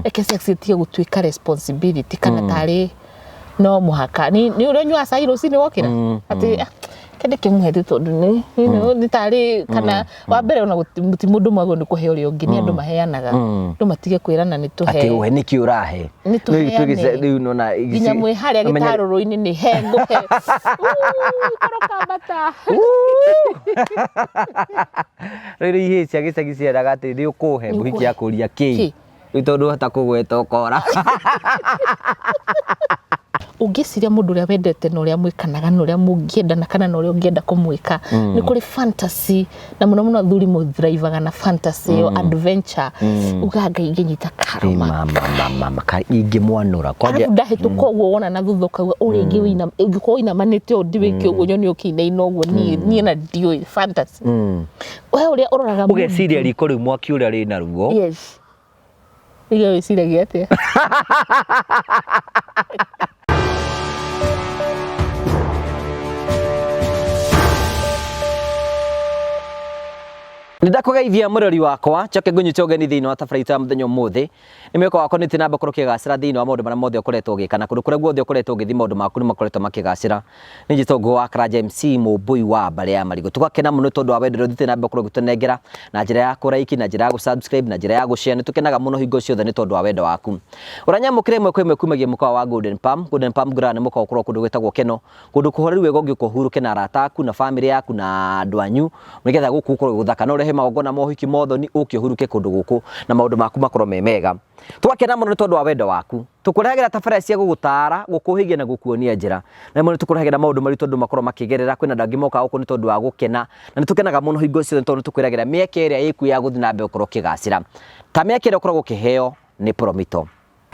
Reke sex ĩtige gũtuĩka responsibility kana tarĩ no mũhaka nĩ ũrĩa ũnyuaga cai rũcinĩ wokĩra atĩ "Ah, kende kĩmũhe tu tondũ nĩ nĩ tarĩ kana wa mbere ona ti mũndũ ũmwe agĩrĩirwo nĩ kũhe ũrĩa ũngĩ, nĩ andũ maheanaga. Andũ matige kwĩrana nĩ tũhe. Atĩ ũhe nĩkĩ ũrahe? Nĩ tũheane. Rĩu nona nginya mwĩ harĩa gĩtarũrũ-inĩ nĩ he ngũhe. Ikũrũka mbata. Rĩu ihĩĩ cia gĩcagi cieraga atĩ nĩ ũkũhe, Nĩ mũhiki ũkũhe. akũria kĩ? Kĩ? Rĩu tondũ wahota kũgweta ũkora. Ũngĩciria mũndũ ũrĩa wendete na ũrĩa mwĩkanaga na ũrĩa mũngĩendana kana na ũrĩa ũngĩenda kũmwĩka, nĩ kũrĩ fantasy, na mũno mũno athuri mũthrivaga na fantasy ĩyo, adventure, ugaga Ngai ingĩnyita karũma. Mama, mama, mama, ingĩmwanũra. Kwanja Arabu ndahĩtũka ũguo wona na thutha ũkauga ũrĩa ingĩ wĩina ũngĩkorwo ũinamanĩte ũũ ndiwĩke ũguo nyone ũkĩinaina ũguo niĩ niĩ na ndiũĩ fantasy. We ũrĩa ũroraga mũndũ. Ũgeciria riko rĩu mwaki ũrĩa rĩ naruo. Yes. Iga wĩciragia atĩa? Nĩ ndakũgeithia mũrori wakwa, njoke ngũnyite ũgeni thĩinĩ wa tabarĩra itũ ya mũthenya ũmũthĩ. Nĩ mwĩhoko wakwa nĩ ũthiĩ na mbere gũkorwo ũkĩgacĩra thĩinĩ wa maũndũ marĩa mothe ũkoretwo ũgĩka, na kũndũ kũrĩa guothe ũkoretwo ũgĩthiĩ maũndũ maku nĩ makoretwo makĩgacĩra. Nĩ njĩtagwo Ngũgĩ wa Karanja MC, mũmbũi wa mbarĩ ya marigũ. Tũgakena mũno nĩ tondũ wa wendo ũrĩa ũthiĩte na mbere gũkorwo ũgĩtũnengera na njĩra ya kũ like, na njĩra ya gũ subscribe, na njĩra ya gũ share. Nĩ tũkenaga mũno hingo ciothe nĩ tondũ wa wendo waku. Ũranyamũkĩra ĩmwe kwa ĩmwe kumagia mũkawa wa Golden Palm. Golden Palm ngũraga nĩ mũkawa ũkoragwo kũndũ gwĩtagwo Keno, kũndũ kũhoreru wega ũngĩũka ũhurũke na arata aku na bamĩrĩ yaku na andũ anyu, nĩgetha gũkũ gũkorwo gwĩ gũthaka. No ũrehe magongona ma ũhiki, ma ũthoni, ũke ũhurũke kũndũ gũkũ na maũndũ maku makorwo me mega. Tũgakena mũno nĩ tondũ wa wendo waku. Tũkũrehagĩra tabarĩra cia gũgũtaara, gũkũhĩgia na gũkuonia njĩra. Na rĩmwe nĩ tũkũrehagĩra maũndũ maritũ andũ makoragwo makĩgerera. Kwĩna andũ angĩ mokaga gũkũ nĩ tondũ wa gũkena, na nĩ tũkenaga mũno hingo ciothe nĩ tondũ nĩ tũkwĩragĩra mĩeke ĩrĩa ĩkuo ya gũthiĩ na mbere gũkorwo ũkĩgacĩra. Ta mĩeke ĩrĩa ũkoragwo ũkĩheo nĩ Promito.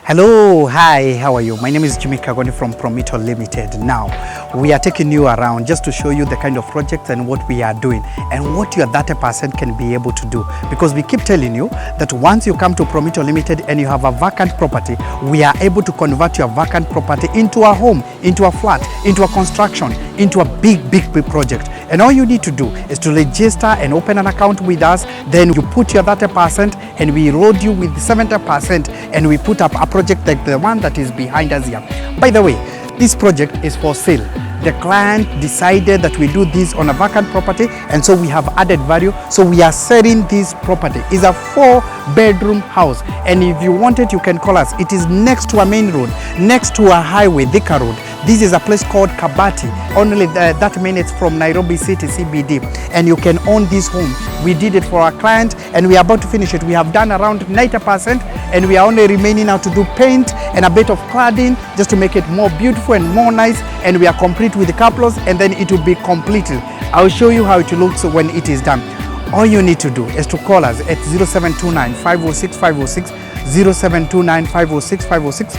Hello, hi, how are you? My name is Jimmy Kagoni from Promito Limited. Now, we are taking you around just to show you the kind of projects and what we are doing and what your 30% can be able to do. Because we keep telling you that once you come to Promito Limited and you have a vacant property, we are able to convert your vacant property into a home, into a flat, into a construction, into a big, big, big project. And all you need to do is to register and open an account with us. Then you put your 30% and we load you with 70% and we put up a project like the one that is behind us here. By the way, this project is for sale. The client decided that we do this on a vacant property, and so we have added value. So we are selling this property. It's a 4-bedroom house, and if you want it, you can call us. It is next to a main road, next to a highway, Thika Road. This is a place called Kabati, only 30 minutes from Nairobi City CBD, and you can own this home. We did it for our client, and we are about to finish it. We have done around 90%, and we are only remaining now to do paint and a bit of cladding just to make it more beautiful and more nice, and we are complete with the couples, and then it will be completed. I'll show you how it looks when it is done. All you need to do is to call us at 0729 506 506, 0729 506 506,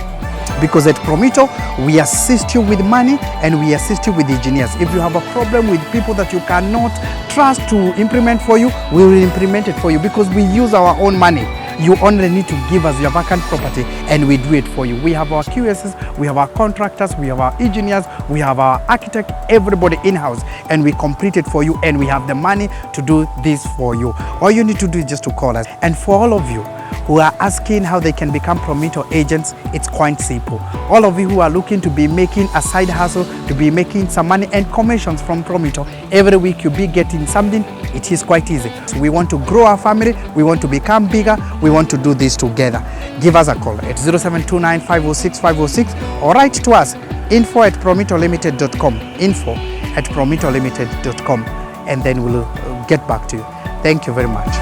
because at Promito, we assist you with money and we assist you with engineers. If you have a problem with people that you cannot trust to implement for you, we will implement it for you because we use our own money. You only need to give us your vacant property and we do it for you. We have our QSs, we have our contractors, we have our engineers, we have our architect, everybody in-house, and we complete it for you, and we have the money to do this for you. All you need to do is just to call us. And for all of you who are asking how they can become Promito agents, it's quite simple. All of you who are looking to be making a side hustle, to be making some money and commissions from Promito, every week you'll be getting something. It is quite easy. So we want to grow our family, we want to become bigger, we want to do this together. Give us a call at 0729 506 506 or write to us info@promitolimited.com, info@promitolimited.com, and then we'll get back to you. Thank you very much.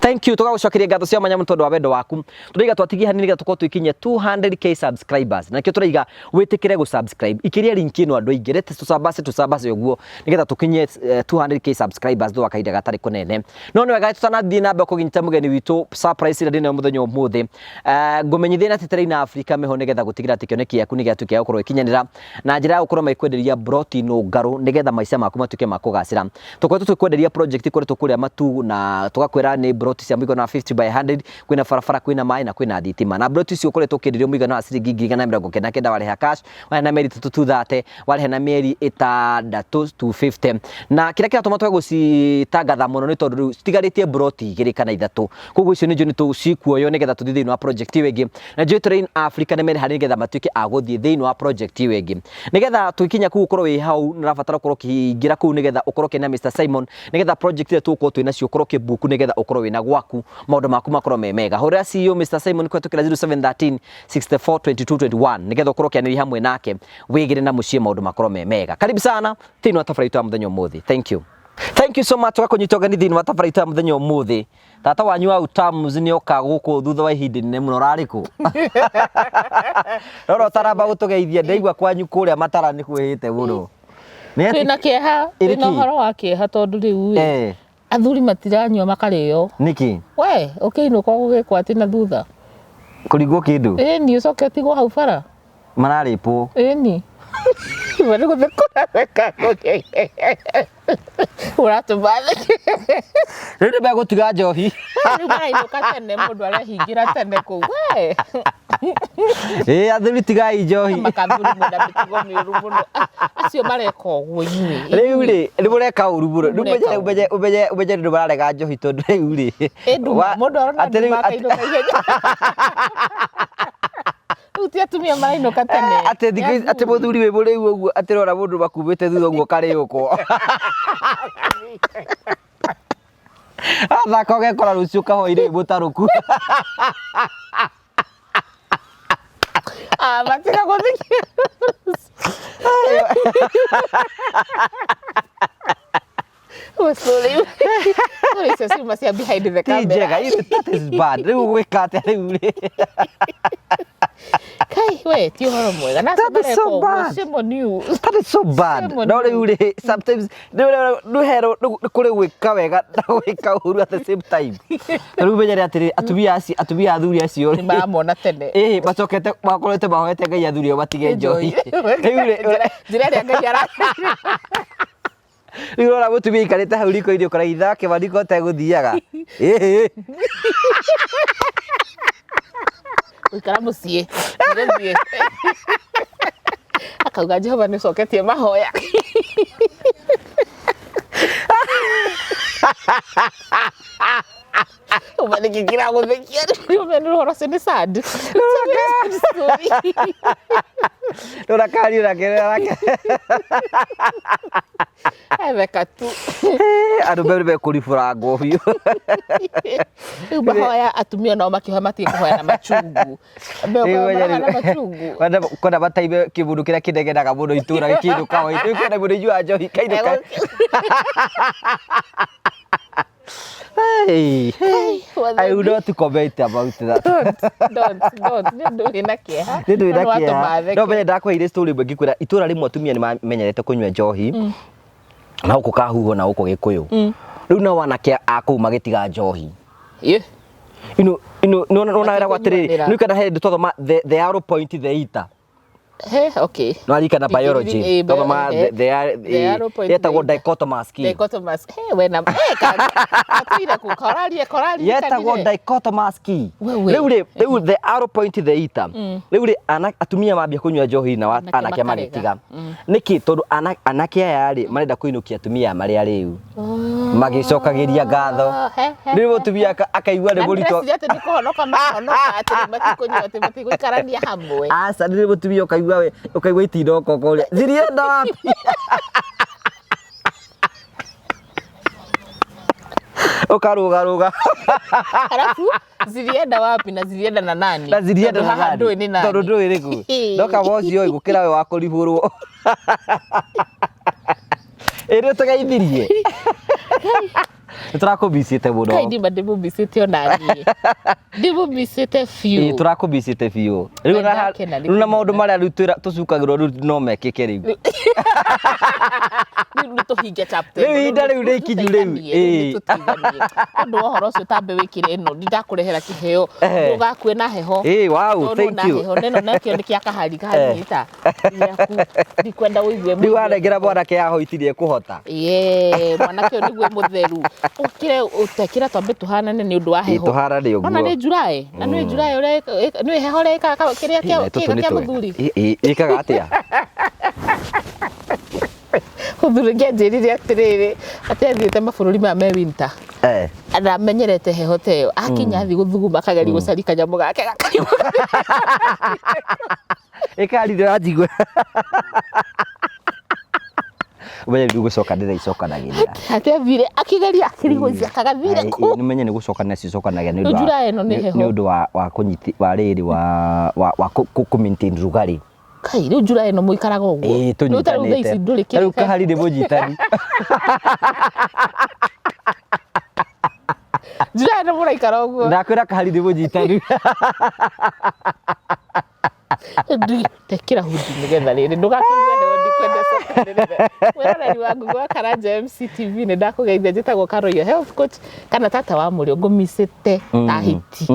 Thank you. Tũgagũcokeria ngatho cia mwanya mũno tondũ wa wendo waku. Tũraiga twatigie hanini nĩgetha tũkorwo twĩkinyia 200K subscribers. Na nĩkĩo tũraiga wĩtĩkĩre gũ subscribe. Ikĩria link ĩno andũ aingĩ. Rete tũsambace tũsambace ũguo nĩgetha tũkinyie 200K subscribers thutha wa kahinda gatarĩ kũnene. No nĩ wega tũtanathiĩ na mbere kũnyita mũgeni witũ surprise ĩrĩa ndĩnayo mũthenya ũmũthĩ. Ngũmenyithie na atĩ Terrain Africa meho nĩgetha gũtigĩrĩra atĩ kĩoneki gĩaku nĩ gĩatuĩka gĩa gũkorwo gĩkinyanĩra na njĩra ya gũkorwo magĩkwenderia broti nũngarũ nĩgetha maica maku matuĩke ma kũgacĩra. Tũkoretwo tũgĩkwenderia project ikoretwo kũrĩa Matuu na tũgakwĩra nĩ broti cia cia mũigana wa 50 by 100, kwĩna barabara, kwĩna maĩ na kwĩna thitima. Na ploti icio ũkoretwo ũkĩenderio mũigana wa ciringi 199,000 warĩha cash, warĩha na mĩeri 3 230, warĩha na mĩeri 6 250. Na kĩrĩa kĩratũma twage gũcitangatha mũno nĩ tondũ rĩu citigarĩtie ploti 2 kana 3, koguo icio nĩ njũĩ nĩ cikuoywo nĩgetha tũthiĩ thĩinĩ wa project ĩyo ĩngĩ. Na njũĩ Terrain Africa nĩ mereharĩirie nĩgetha matuĩke a gũthiĩ thĩinĩ wa project ĩyo ĩngĩ. Nĩgetha tũgĩkinya kũu ũkorwo wĩ hau, nĩ ũrabatara ũkorwo ũkĩingĩra kũu nĩgetha ũkorwo ũkĩona Mr Simon, nĩgetha project ĩrĩa tũgũkorwo twĩ nacio ũkorwo ũkĩbook nĩgetha ũkorwo wĩna gwaku, maũndũ maku makorwo me mega. Hũrĩra CEO Mr Simon kũhetũkĩra 0713 64 22 21 nĩgetha ũkorwo ũkĩanĩria hamwe nake, wĩgĩre na mũciĩ maũndũ makorwo me mega. Karibu sana thĩinĩ wa tabarĩra itũ ya mũthenya ũmũthĩ. Thank you. Thank you so much wakũnyita ũgeni thĩinĩ wa tabarĩra itũ ya mũthenya ũmũthĩ. Tata wanyu wa Utamus nĩ oka gũkũ thutha wa ihinda inene mũno, ũrarĩ kũ? Rora ũtaramba gũtũgeithia, ndaigua kwanyu kũrĩa matara nĩ kwĩhĩte mũno. Nĩ atĩ- Twĩna kĩeha, Ĩrĩ twĩna kĩ? ũhoro wa kĩeha tondũ rĩu ĩ, athuri matiranyua makarĩo. Nĩkĩ? We, ũkĩinũka ũgĩkwo atĩ na thutha. Kũringwo kĩndũ? Ĩni, ũcoke ũtigwo hau bara. Mararĩpwo. Ĩni. We nĩ gũtheka ũratheka. Ũratũma theke. Rĩu nĩ megũtiga njohi. Rĩu marainũka tene, mũndũ arehingĩra tene kũu. We. Ĩ athuri tigai njohi. Makathuri mwena mĩtugo mĩũru mũno. Acio mareka ũguo inyuĩ. Rĩu rĩ, nĩ mũreka ũru mũno. Rĩu Mũreka ũmenye ũmenye ũmenye ũmenye nĩ mararega njohi tondũ rĩu rĩ. Ĩ nduma, mũndũ arona atĩ rĩu nduma akainũka ihenya. Rĩu ti atumia marainũka tene. Atĩ thikũ ici atĩ mũthuri wĩ mũrĩu ũguo atĩ rora mũndũ makumĩte thutha ũguo karĩũkwo. Athaka ũgekora rũciũ kahoire wĩ mũtarũku. Ah, matiga gũthikia. Sorry. Sorry, icio ciuma cia behind the Ti camera. njega, that is bad. Rĩu ũgwĩka atĩa rĩu rĩ? Kai, we, ti ũhoro mwega. Na That is so acio mareka ũguo, bad. shame on you. That is so bad. Shame on No you. rĩu rĩ, sometimes rĩu hero nĩ kũrĩ gwĩka wega na gwĩka ũru at the same time. Rĩu menyere atĩrĩ, atumia acio, atumia athuri acio Nĩ maramona tene. Ĩĩ, macokete makorete mahoete Ngai athuri ao matige njohi. Rĩu rĩ, Njĩra ĩrĩa Ngai ara rĩu ũrona mũtumia aikarĩte hau riko-inĩ ũkora itha kĩmaniko ategũthiaga. Ĩĩ. Gũikara mũciĩ. Gũthiĩ. Akauga Jehova nĩ ũcoketie mahoya. Uma nĩkĩ kĩragũthekia? Ũmenye nĩ ũhoro ũcio nĩ sad. It's a very sad story. Rora kariũ nake nake. Etheka tu. Andũ merĩ mekũribũrangwo biũ. Rĩu mahoya atumia nao makĩhoya matige kũhoya na machungu. Mbeũ na machungu. Kwenda kwenda mataime kĩmũndũ kĩrĩa kĩnegenaga mũno itũra gĩkĩinũka hwaĩ. Rĩu kwenda mũndũ inyuaga njohi kainũka. Hey, hey. I will not comment about that. Don't, don't. Nĩ ũndũ wĩna kĩeha. Nĩ ũndũ wĩna No nĩ watũma kĩeha. theke. No menye ndakũheire story ĩmwe ngĩkwĩra itũra rĩmwe atumia nĩ mamenyerete kũnyua njohi na gũkũ Kahuho na gũkũ Gĩkũyũ. Rĩu nao anake a kũu magĩtiga njohi. Ĩ, Ino ino nona wĩragwo atĩrĩrĩ, Matikũnyuanĩra. nĩ kana he hĩndĩ twathoma the arrow point the ita. He, okay. No aririkana biology. Ĩ, Twathoma the arrow point the yetagwo ita. dichotomous key. Dichotomous. He, we na he, katũire kũ korarie koraririkanirie. Yetagwo dichotomous key. Wewe. Rĩu rĩ, rĩu the arrow point the ita. Rĩu rĩ atumia mambia kũnyua njohi na Anake anake makarega. magĩtiga. Nĩkĩ? Tondũ anake aya rĩ marenda kũinũkia atumia marĩ arĩu. Magĩcokagĩria ngatho. He, he, Rĩu mũtumia akaigua nĩ Na mũritũ. ndĩreciria atĩ nĩ kũhonoka mahonoka atĩ nĩ matikũnyua atĩ matigũikarania hamwe. Aca nĩ mũtumia ũkaigua we ũkaigua itinda ũkoka ũrĩa zilienda wapi? Ũkarũgarũga. Alafu zilienda wapi na zilienda na nani? Na zilienda Tondũ na haha nani? ndũĩ nĩ nani. Tondũ ndũĩ nĩ kũ. No kaba ũcio ĩ gũkĩra we wa kũribũrwo. Ĩ nĩ ũtũgeithirie. Nĩ tũrakũmicĩte mũno. Kai ndima ndĩmũmicĩte ona niĩ. Ndĩmũmicĩte biũ. Ĩ tũrakũmicĩte biũ. Rĩu Na na ndakena nĩ rĩu na maũndũ kũmwona. marĩa rĩu tũcukagĩrwo rĩu no mekĩke rĩu. Rĩu nĩ tũhinge chapter Rĩu ĩno, ihinda rĩu nĩ ikinyu rĩu. tũtiganie, rĩu nĩ Ĩ. tũtiganie. Tondũ wa ũhoro ũcio tambe wĩkĩre ĩno ndindakũrehera kĩheo Ehe. ndũgakue na heho. Ĩ, wow, Tondũ thank na you. heho neno nakĩo nĩ kĩa kahari kahari ta gĩaku ndikwenda ũigue Rĩu wanengera mwanake ya hoiti nĩ ekũhota. Ye, mwanake ũyũ nĩguo mũtheru. Ũkĩre ũtekĩra twambe tũhanane nĩ ũndũ wa heho. Tũhanane ũguo. Ona nĩ July, na nĩ July ũrĩa nĩ heho ũrĩa ĩkaga kĩrĩa kĩa kĩga kĩa mũthuri. Ĩkaga atĩa? Mũthuri kĩanjĩrire atĩrĩrĩ, atĩ athiĩte mabũrũri maya me winter. Na amenyerete heho ta ĩyo. Akinya athiĩ gũthuguma akageria gũcaria kanyamũ gake gakanyamũ. Ĩkari ndĩranjigua. Ũmenye rĩu gũcokanĩrĩra icokanagĩrĩra. Atĩ athire akĩgeria akĩrigwo kagathire kũ. Nĩ menye nĩ gũcokanĩrĩra cicokanagĩra nĩ ũndũ wa July ĩno nĩ heho. Nĩ ũndũ wa kũnyiti wa rĩrĩ wa kũ maintain rugarĩ. Kai rĩu July ĩno mũikaraga ũguo. Ĩĩ Rĩu ta rĩu thaa tũnyitanĩte. ici ndũrĩ Rĩu kĩrĩka. kahari nĩ mũnyitani. July ĩno mũraikara ũguo. Ndakwĩra kahari nĩ mũnyitani. Tekĩra hundi nĩgetha rĩrĩ ndũgakĩigue heho ndikwenda cokanĩrĩre. Mwĩroreri wa Ngugi wa Karanja MCTV nĩ ndakũgeithia njĩtagwo Karoio health coach kana tata wa mũrĩo ngũmicĩte ta hiti.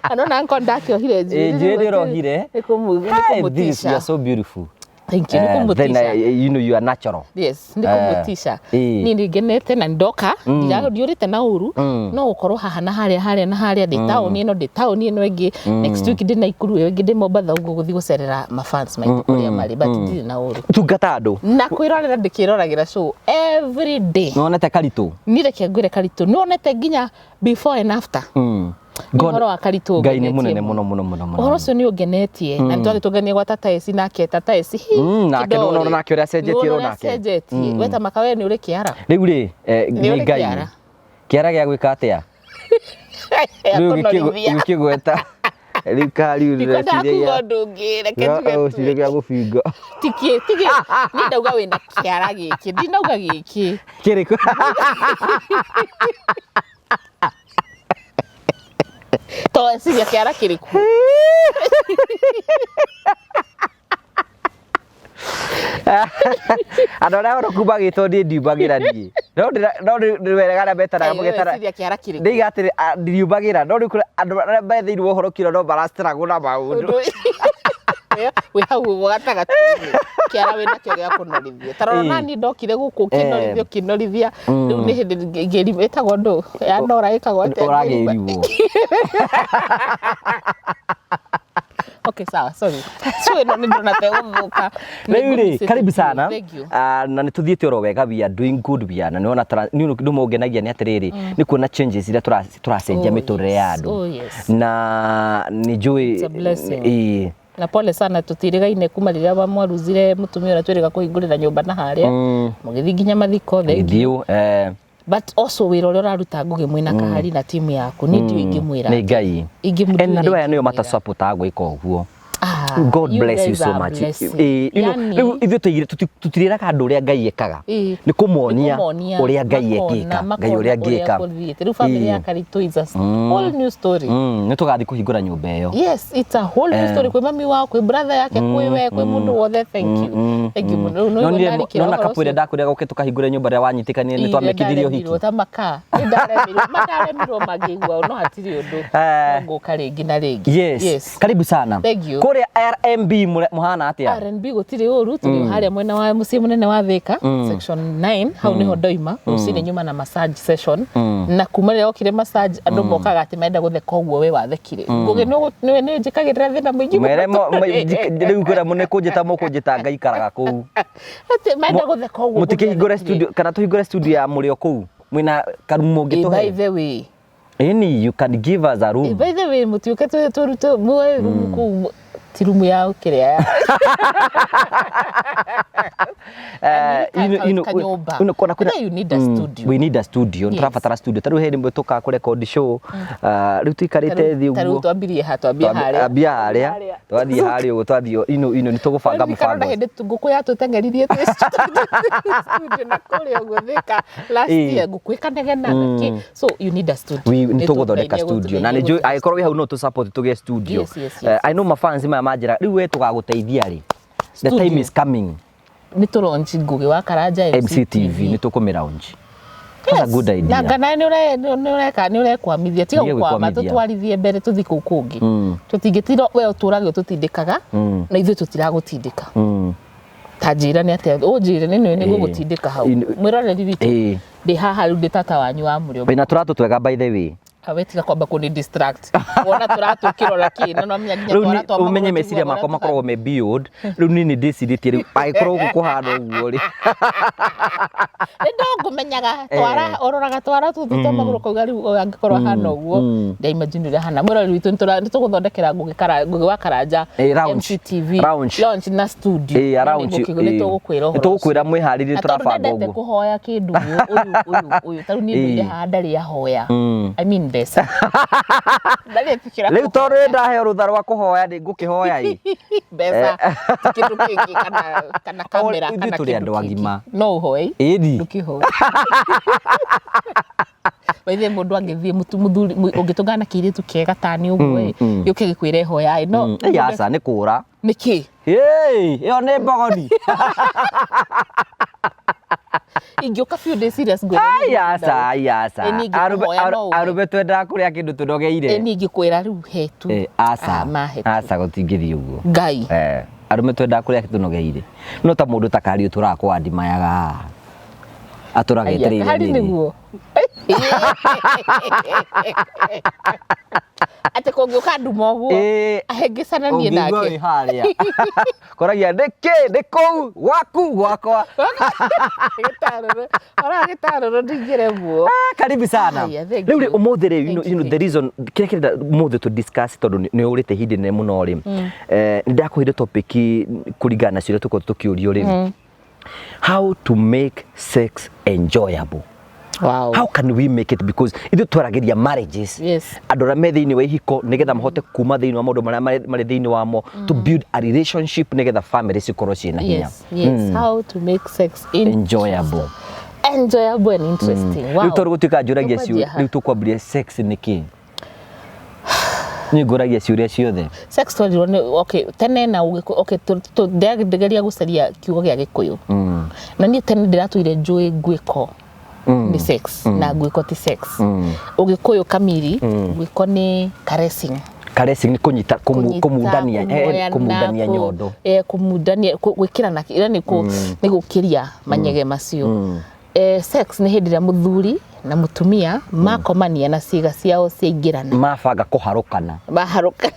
Kana ona angĩkorwo ndakĩohire njuĩrĩ njuĩrĩ ũrohire. Nĩ Hi, this you kũmũtisha. are so beautiful. Thank you, nĩ Then kũmũtisha. you know you are natural. Yes, nĩ kũmũtisha. Niĩ nĩ ngenete na ndoka ndiũrĩte na ũru no gũkorwo haha na harĩa harĩa na harĩa ndĩ taũni ĩno ndĩ taũni ĩno ĩngĩ next week ndĩ Naikuru ĩyo ĩngĩ ndĩ Mombatha ũguo gũthiĩ gũcerera mafans maitũ kũrĩa marĩ but ndirĩ na ũru. Tungata andũ. Na kwĩrorera ndĩkĩroragĩra show every day. Nĩwonete karitũ? Niĩ reke ngwĩre karitũ nĩwonete nginya before and after. Nĩ ũhoro wa karitũ Ngai nĩ ũngenetie mũnene mũno. mũno mũno mũno mũno. Ũhoro ũcio nĩ ũngenetie na nĩ twathiĩ tũnganie gwa tata Esi nake tata Esi hi, Nake kĩndorĩ. nĩwona nake ũrĩa acenjetie Nĩwona o ũrĩa nake. acenjetie we ta maka we nĩ ũrĩ kĩara Rĩu rĩ, Nĩ nĩ ũrĩ Ngai. kĩara. Kĩara gĩa gwĩka atĩa? Ya Rĩu kũnorithia. gĩkĩgweta. Rĩu kariu Ndikwendaga kuga ũndũ ũngĩ reke njuge tu. Ũcire gĩa gũbinga. Tikĩ tikĩ niĩ ndauga wĩna kĩara gĩkĩ ndinauga gĩkĩ. Kĩrĩkũ? To eciria kĩara kĩrĩkũ? Andũ arĩa oroku magĩtwo niĩ ndiumagĩra niĩ. No ndĩweraga arĩa metanaga mũgetana. Eciria kĩara kĩrĩkũ? Ndĩiga atĩrĩ ndiriumagĩra no rĩu kũrĩ andũ arĩa me thĩinĩ wa ũhoro kĩro no marastruggle na maũndũ. Wĩ hau ũguo gatagatĩ-inĩ kĩara wĩ nakĩo gĩa kũnorithia ta rora nani ndokire gũkũ ũkĩnorithia ũkĩnorithia rĩu nĩ hĩndĩ ngĩri ĩtagwo ndũ ya nora ĩkagwo atĩa Ũragĩriwo. Okay, sawa, sorry. So ĩno nĩ ndona ta ĩgũthũka. Rĩu rĩ, karibu sana. Thank you. Na nĩ tũthiĩte oro wega, we are doing good, we are na nĩwona nĩ ũndũ ũmwe ũngenagia nĩ atĩrĩrĩ nĩ kuona changes iria tũracenjia Oh, mĩtũrĩre ya yes. andũ. Oh, yes. Na nĩ njũĩ It's a blessing. ĩĩ. Na pole sana tũtirĩgaine kuma rĩrĩa mwaruzire mũtumia ũrĩa twĩrĩga kũhingũrĩra nyũmba na harĩa mũgĩthiĩ nginya mathiko thank you. Gĩthiũ But also wĩra ũrĩa ũraruta Ngũgĩ mwĩna Kahari na timu yaku nĩ ndiũĩ ingĩmwĩra nĩ Ngai. Ingĩmũtuĩra Na andũ aya nĩo ingĩmwĩra. matasupportaga gwĩka ũguo. Ah, God you bless you guys so are much. blessing. You know, Yani- rĩu ithuĩ tũigire tũtirĩraga andũ ũrĩa Ngai ekaga. Ĩĩ. Nĩ kũmonia Nĩ kũmonia, ũrĩa Ngai makona, ekĩka, Ngai makona ũrĩa angĩka. kũthiĩte. Rĩu family ya Karitũ is a whole new story. Nĩ tũgathiĩ kũhingũra nyũmba ĩyo. Yes, it's a whole new story. Kwĩ mami wao, kwĩ brother yake, kwĩ we, kwĩ mũndũ wothe. Thank you. Thank you mũno. Rĩu nĩ ũigua ndarikĩra Nona ũhoro kapũ ĩrĩa ũcio. ndakwĩraga ũke tũkahingũre nyũmba ĩrĩa wanyitĩkanire nĩ twamĩkithirie ũhiki. Nĩndaremirwo ta makaa. Nĩndaremirwo. Mandaremirwo mangĩigua no hatirĩ ũndũ. No ngũka rĩngĩ na rĩngĩ. Yes. Yes. Karibu sana. Thank you. Kũrĩa RMB mũhana atĩa? R&B gũtirĩ ũru tũrĩ harĩa mwena wa mũciĩ mũnene wa Thika section 9 hau nĩho ndoima rũcinĩ nyuma na massage session na kuma rĩrĩa okire massage andũ mokaga atĩ marenda gũtheka ũguo we wathekire Ngũgĩ nĩwe nĩ njĩkagĩrĩra thĩna mũingĩ Mere mũno. rĩu kwĩra nĩ kũnjĩta mũkũnjĩta ngaikaraga kũu. Atĩ marenda gũtheka ũguo Mũtikĩhingũre Ngũgĩ studio kana tũhingũre studio ya mũrĩo kũu mwĩna karumu athekire. By mũngĩtũhe. the way Any you can give us a room. By the way mũtiũke tũrute muoe rumu kũu ti rumu ya kĩrĩa ya Kanyũmba. Kona kwĩna Either you need a studio. We need a studio. Yes. Nĩtũrabatara studio. Ta rĩu hĩndĩ ĩmwe tũkaga kũrekondi show. Rĩu tũikarĩte thĩ Ta rĩu ũguo. twambirie ha twambie harĩa Ambia harĩa. Twathiĩ harĩa ũguo twathiĩ ino nĩ tũgũbanga Ndirikana mũbango. hĩndĩ ngũkũ yatũteng'eririe twĩ studio na kũrĩa ũguo Thika last Ĩĩ. year ngũkũ ĩkanegena na kĩ so you need a studio We nĩ Nĩ tũgũthondeka tũgerie studio na nĩ gũtũgeria njũĩ angĩkorwo wĩ hau no tũ support tũgĩe studio. Yes, yes, yes, I know mafans maya manjĩra rĩu we tũgagũteithia rĩ. The Studio. time is coming. Nĩ tũ launch Ngũgĩ wa Karanja MCTV nĩ tũkũmĩ launch. That's a good idea. Na ngana nĩ ũreka nĩ ũrekwamithia tiga Nĩ gũkwama gũkwamithia. tũtwarithie mbere tũthiĩ kũu kũngĩ tũtingĩtira we ũtũrage ũtũtindĩkaga na ithuĩ tũtiragũtindĩka. Ta njĩra nĩ atĩa ũnjĩre, nĩ nĩ ngũgũtindĩka hau. Mwĩroreri witũ, ndĩ haha rĩu, ndĩ tata wanyu wa mũrĩo. Wĩna tũratũ twega, by the way. Awe, tiga kwamba kũni distract. Wona tũratũ ũkĩrora kĩ na no menya nginya Rĩu twara twa ũmenye magũrũ meciria tiguo makwa ũrĩa makoragwo me beyond. Rĩu niĩ nĩ ndĩcirĩtie rĩu angĩkorwo gũkũ kũhana ũguo rĩ. Nĩ ndongũmenyaga twara ũroraga twara tũtũ twa magũrũ kauga rĩu ũyũ angĩkorwo ahana ũguo, nda imagine ũrĩa ahana. Mwĩroreri witũ, nĩ tũgũthondekera Ngũgĩ Ngũgĩ wa Karanja Lounge. MCTV Lounge. launch na studio. A lounge. Nĩ tũgũkwĩra ũhoro. Nĩ tũgũkwĩra mwĩharĩrie. Na tondũ Tũrabanga ndendete ũguo. kũhoya kĩndũ ũyũ ũyũ ũyũ ũyũ, tarĩu niĩ ndũire haha ndarĩ ahoya, I mean mbeca, ndarĩ ĩtĩkĩra. Rĩu tondũ nĩ ndaheo rũtha rwa kũhoya, nĩ ngũkĩhoya ĩ. Mbeca ti kĩndũ kĩngĩ kana kamera Ithuĩ kana tũrĩ kĩndũ andũ kĩngĩ. Agima. No ũhoe. Ĩni. Ndũkĩhoe baithe mũndũ angĩthiĩ mũthuri ũngĩtũngana na kĩirĩtu kĩega tani ũguo ĩ, gĩũke gĩkwĩre hoya ĩ no. Ĩ, aca, nĩ kũra. Nĩkĩ? Ĩĩ, ĩyo nĩ mbogoni. Ingĩũka biũ ndĩ serious ngwĩre Ai, aca, ai, aca. Ĩ, niĩ ingĩkũhoya no ũhe. Arũme twendaga kũrĩa kĩndũ tũnogeire. Ĩ, niĩ ingĩkwĩra rĩu he tu. Ĩ, aca. Ah, mahe tu. Aca, gũtingĩthiĩ ũguo. Ngai. Eh, arũme twendaga kũrĩa tũnogeire, no ta mũndũ ta kariũ tũraga kwa ndimayaga haha atũraga etereire Hari nini. Nĩguo atĩ kũngĩũka nduma ũguo ahĩngĩcananie Ũngĩigua nake. wĩ harĩa koragia nĩkĩ nĩ kũu gwaku gwakwa. Gĩtarũrũ ora gĩtarũrũ ndingĩremwo. Ah, karibu sana. Haya, thank Rĩu rĩ, you. ũmũthĩ rĩ, you Thank know, you, you know, the thank reason kĩrĩa kĩrenda ũmũthĩ tũ discuss, tondũ nĩ ũrĩte ihinda inene mũno rĩ, nĩ ndakũheire topic kũringana na ciũria tũkorwo tũkĩũrio rĩ, how to make sex enjoyable. How can we make it? Because ithuĩ twaragĩria marriages, andũ arĩa me thĩinĩ wa ihiko, nĩgetha mahote kuma thĩinĩ wa maũndũ marĩa marĩ thĩinĩ wamo, to build a relationship nĩgetha family cikorwo ciĩna hinya. Yes. How to make sex enjoyable. Enjoyable and interesting. Wow. Rĩu tondũ gũtuĩka njũragia Tũkwanjia ciũria ha? Rĩu tũkwambĩrĩria, sex nĩ kĩ? Niĩ ngũragia ciũria ciothe. Sex twarirwo nĩ, okay, tene na ũgĩkũyũ, okay, ndĩrageria gũcaria kiugo gĩa gĩkũyũ, na niĩ tene ndĩratũire njũĩ ngwĩko nĩ sex na ngwĩko ti sex. Ũgĩkũyũ kamiri, ngwĩko nĩ caressing. Caressing nĩ kũnyita, Kũnyita, kũmundania, kũmuoyana, kũmundania nyondo. Kũmundania, gwĩkĩrana, yani nĩ gũkĩria manyege macio. Sex nĩ hĩndĩ ĩrĩa mũthuri na mũtumia makomania na ciĩga ciao ciaingĩrana. Mabanga kũharũkana. Maharũka.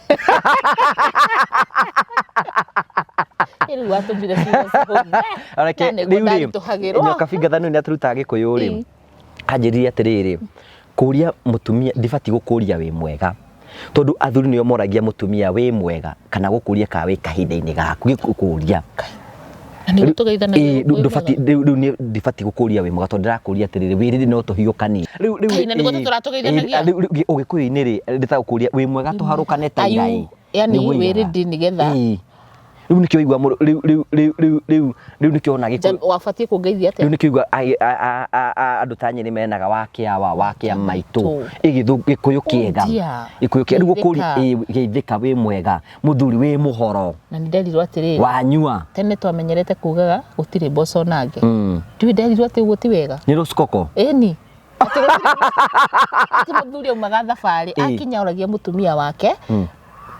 Rĩu watũmire ciugo cihũthie. Reke Na nĩguo rĩu rĩ, ndaritũhagĩrwo. Nyoka Bingathanu nĩ atũrutaga gĩkũyũ rĩ, anjĩrire atĩrĩrĩ, kũria mũtumia, ndibatiĩ gũkũria wĩ mwega, tondũ athuri nĩo moragia mũtumia wĩ mwega, kana gũkũria kana wĩ kahinda-inĩ gaku gĩkũria. Na nĩguo tũgeithanagia Rĩu wĩ ndũbatiĩ mwega. rĩu niĩ ndibatiĩ gũkũria wĩ mwega, tondũ ndĩrakũria atĩrĩrĩ, wĩ rĩrĩ no tũhiũkanie rĩu Kai, na nĩguo tũtũratũgeithanagia? Rĩu ũgĩkũyũ-inĩ rĩ, ndĩtagũkũria wĩ mwega tũharũkane ta Are you- ira ĩ. Yani Nĩguo wĩ oigaga. ready nĩgetha Ĩĩ. Rĩu nĩkĩo igua mũndũ rĩu rĩu rĩu rĩu rĩu rĩu nĩkĩo ona gĩkũyũ Wabatiĩ kũngeithia rĩu atĩa? nĩkĩo igua andũ ta nyĩrĩ menaga wa kĩawa wa kĩa maitũ. Maitũ. Ĩ gĩkũyũ kĩega. Dear. Gĩkũyũ kĩega rĩu gũkũria. Geithĩka. Ĩ, geithĩka wĩ mwega mũthuri, wĩ mũhoro. Na nĩ nderirwo atĩrĩrĩ, wanyua. Tene twamenyerete kugaga gũtirĩ mboco nange. Ndiũĩ nderirwo atĩ ũguo ti wega. Nĩ rũcikoko. Ĩni atĩ mũthuri aumaga thabarĩ, akinya oragia mũtumia wake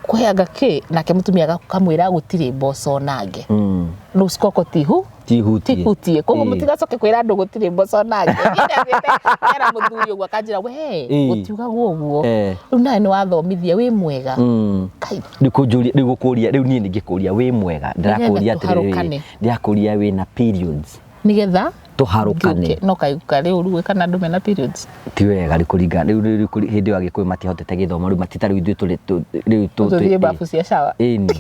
kũheanga kĩ, nake mũtumia akamwĩra gũtirĩ mboco nange, rũcikoko tihu. Tihutie. Tihutie, koguo mũtigacoke kwĩra andũ gũtirĩ mboco nange. Niĩ ndathiĩte kera mũthuri ũguo akanjĩra we gũtiugagwo ũguo. Rĩu nawe nĩ wathomithia wĩ mwega. Kai. Rĩu kũnjũria, rĩu gũkũria, rĩu niĩ ningĩkũria wĩ mwega, ndĩrakũria atĩrĩrĩ, tũharũkane. Ndĩrakũria wĩna periods. Nĩgetha Tũharũkane. ngĩũke. No kaiguka rĩu ũru kana andũ mena periods. Ti wega rĩ kũringana rĩu rĩu hĩndĩ ĩyo agĩkũyũ matihotete gĩthomo, rĩu matita rĩu ithuĩ tũrĩ rĩu Tũthiĩ babu cia shower. Ĩni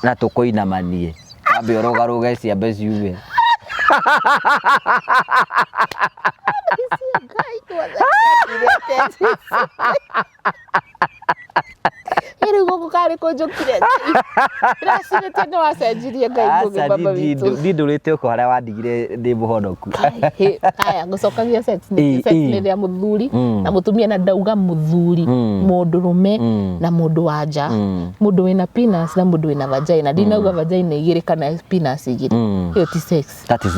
na tũkũinamanie, wambe ũrũgarũge ciambe ciume. Rĩu gũkũ karĩ kũnjũkire ndĩracirĩtie nĩ wacenjirie Ngai ngũgĩ Aca, baba witũ. Ndindũrĩte ũko harĩa wandigire ndĩ mũhonoku. Hĩ, haya ngũcokagia sex nĩ sex nĩ rĩrĩa mũthuri na mũtumia, na ndauga mũthuri, mũndũrũme na mũndũ wa nja, mũndũ wĩna penis na mũndũ wĩna vagina. Ndinauga vagina igĩrĩ kana penis igĩrĩ, ĩyo ti sex.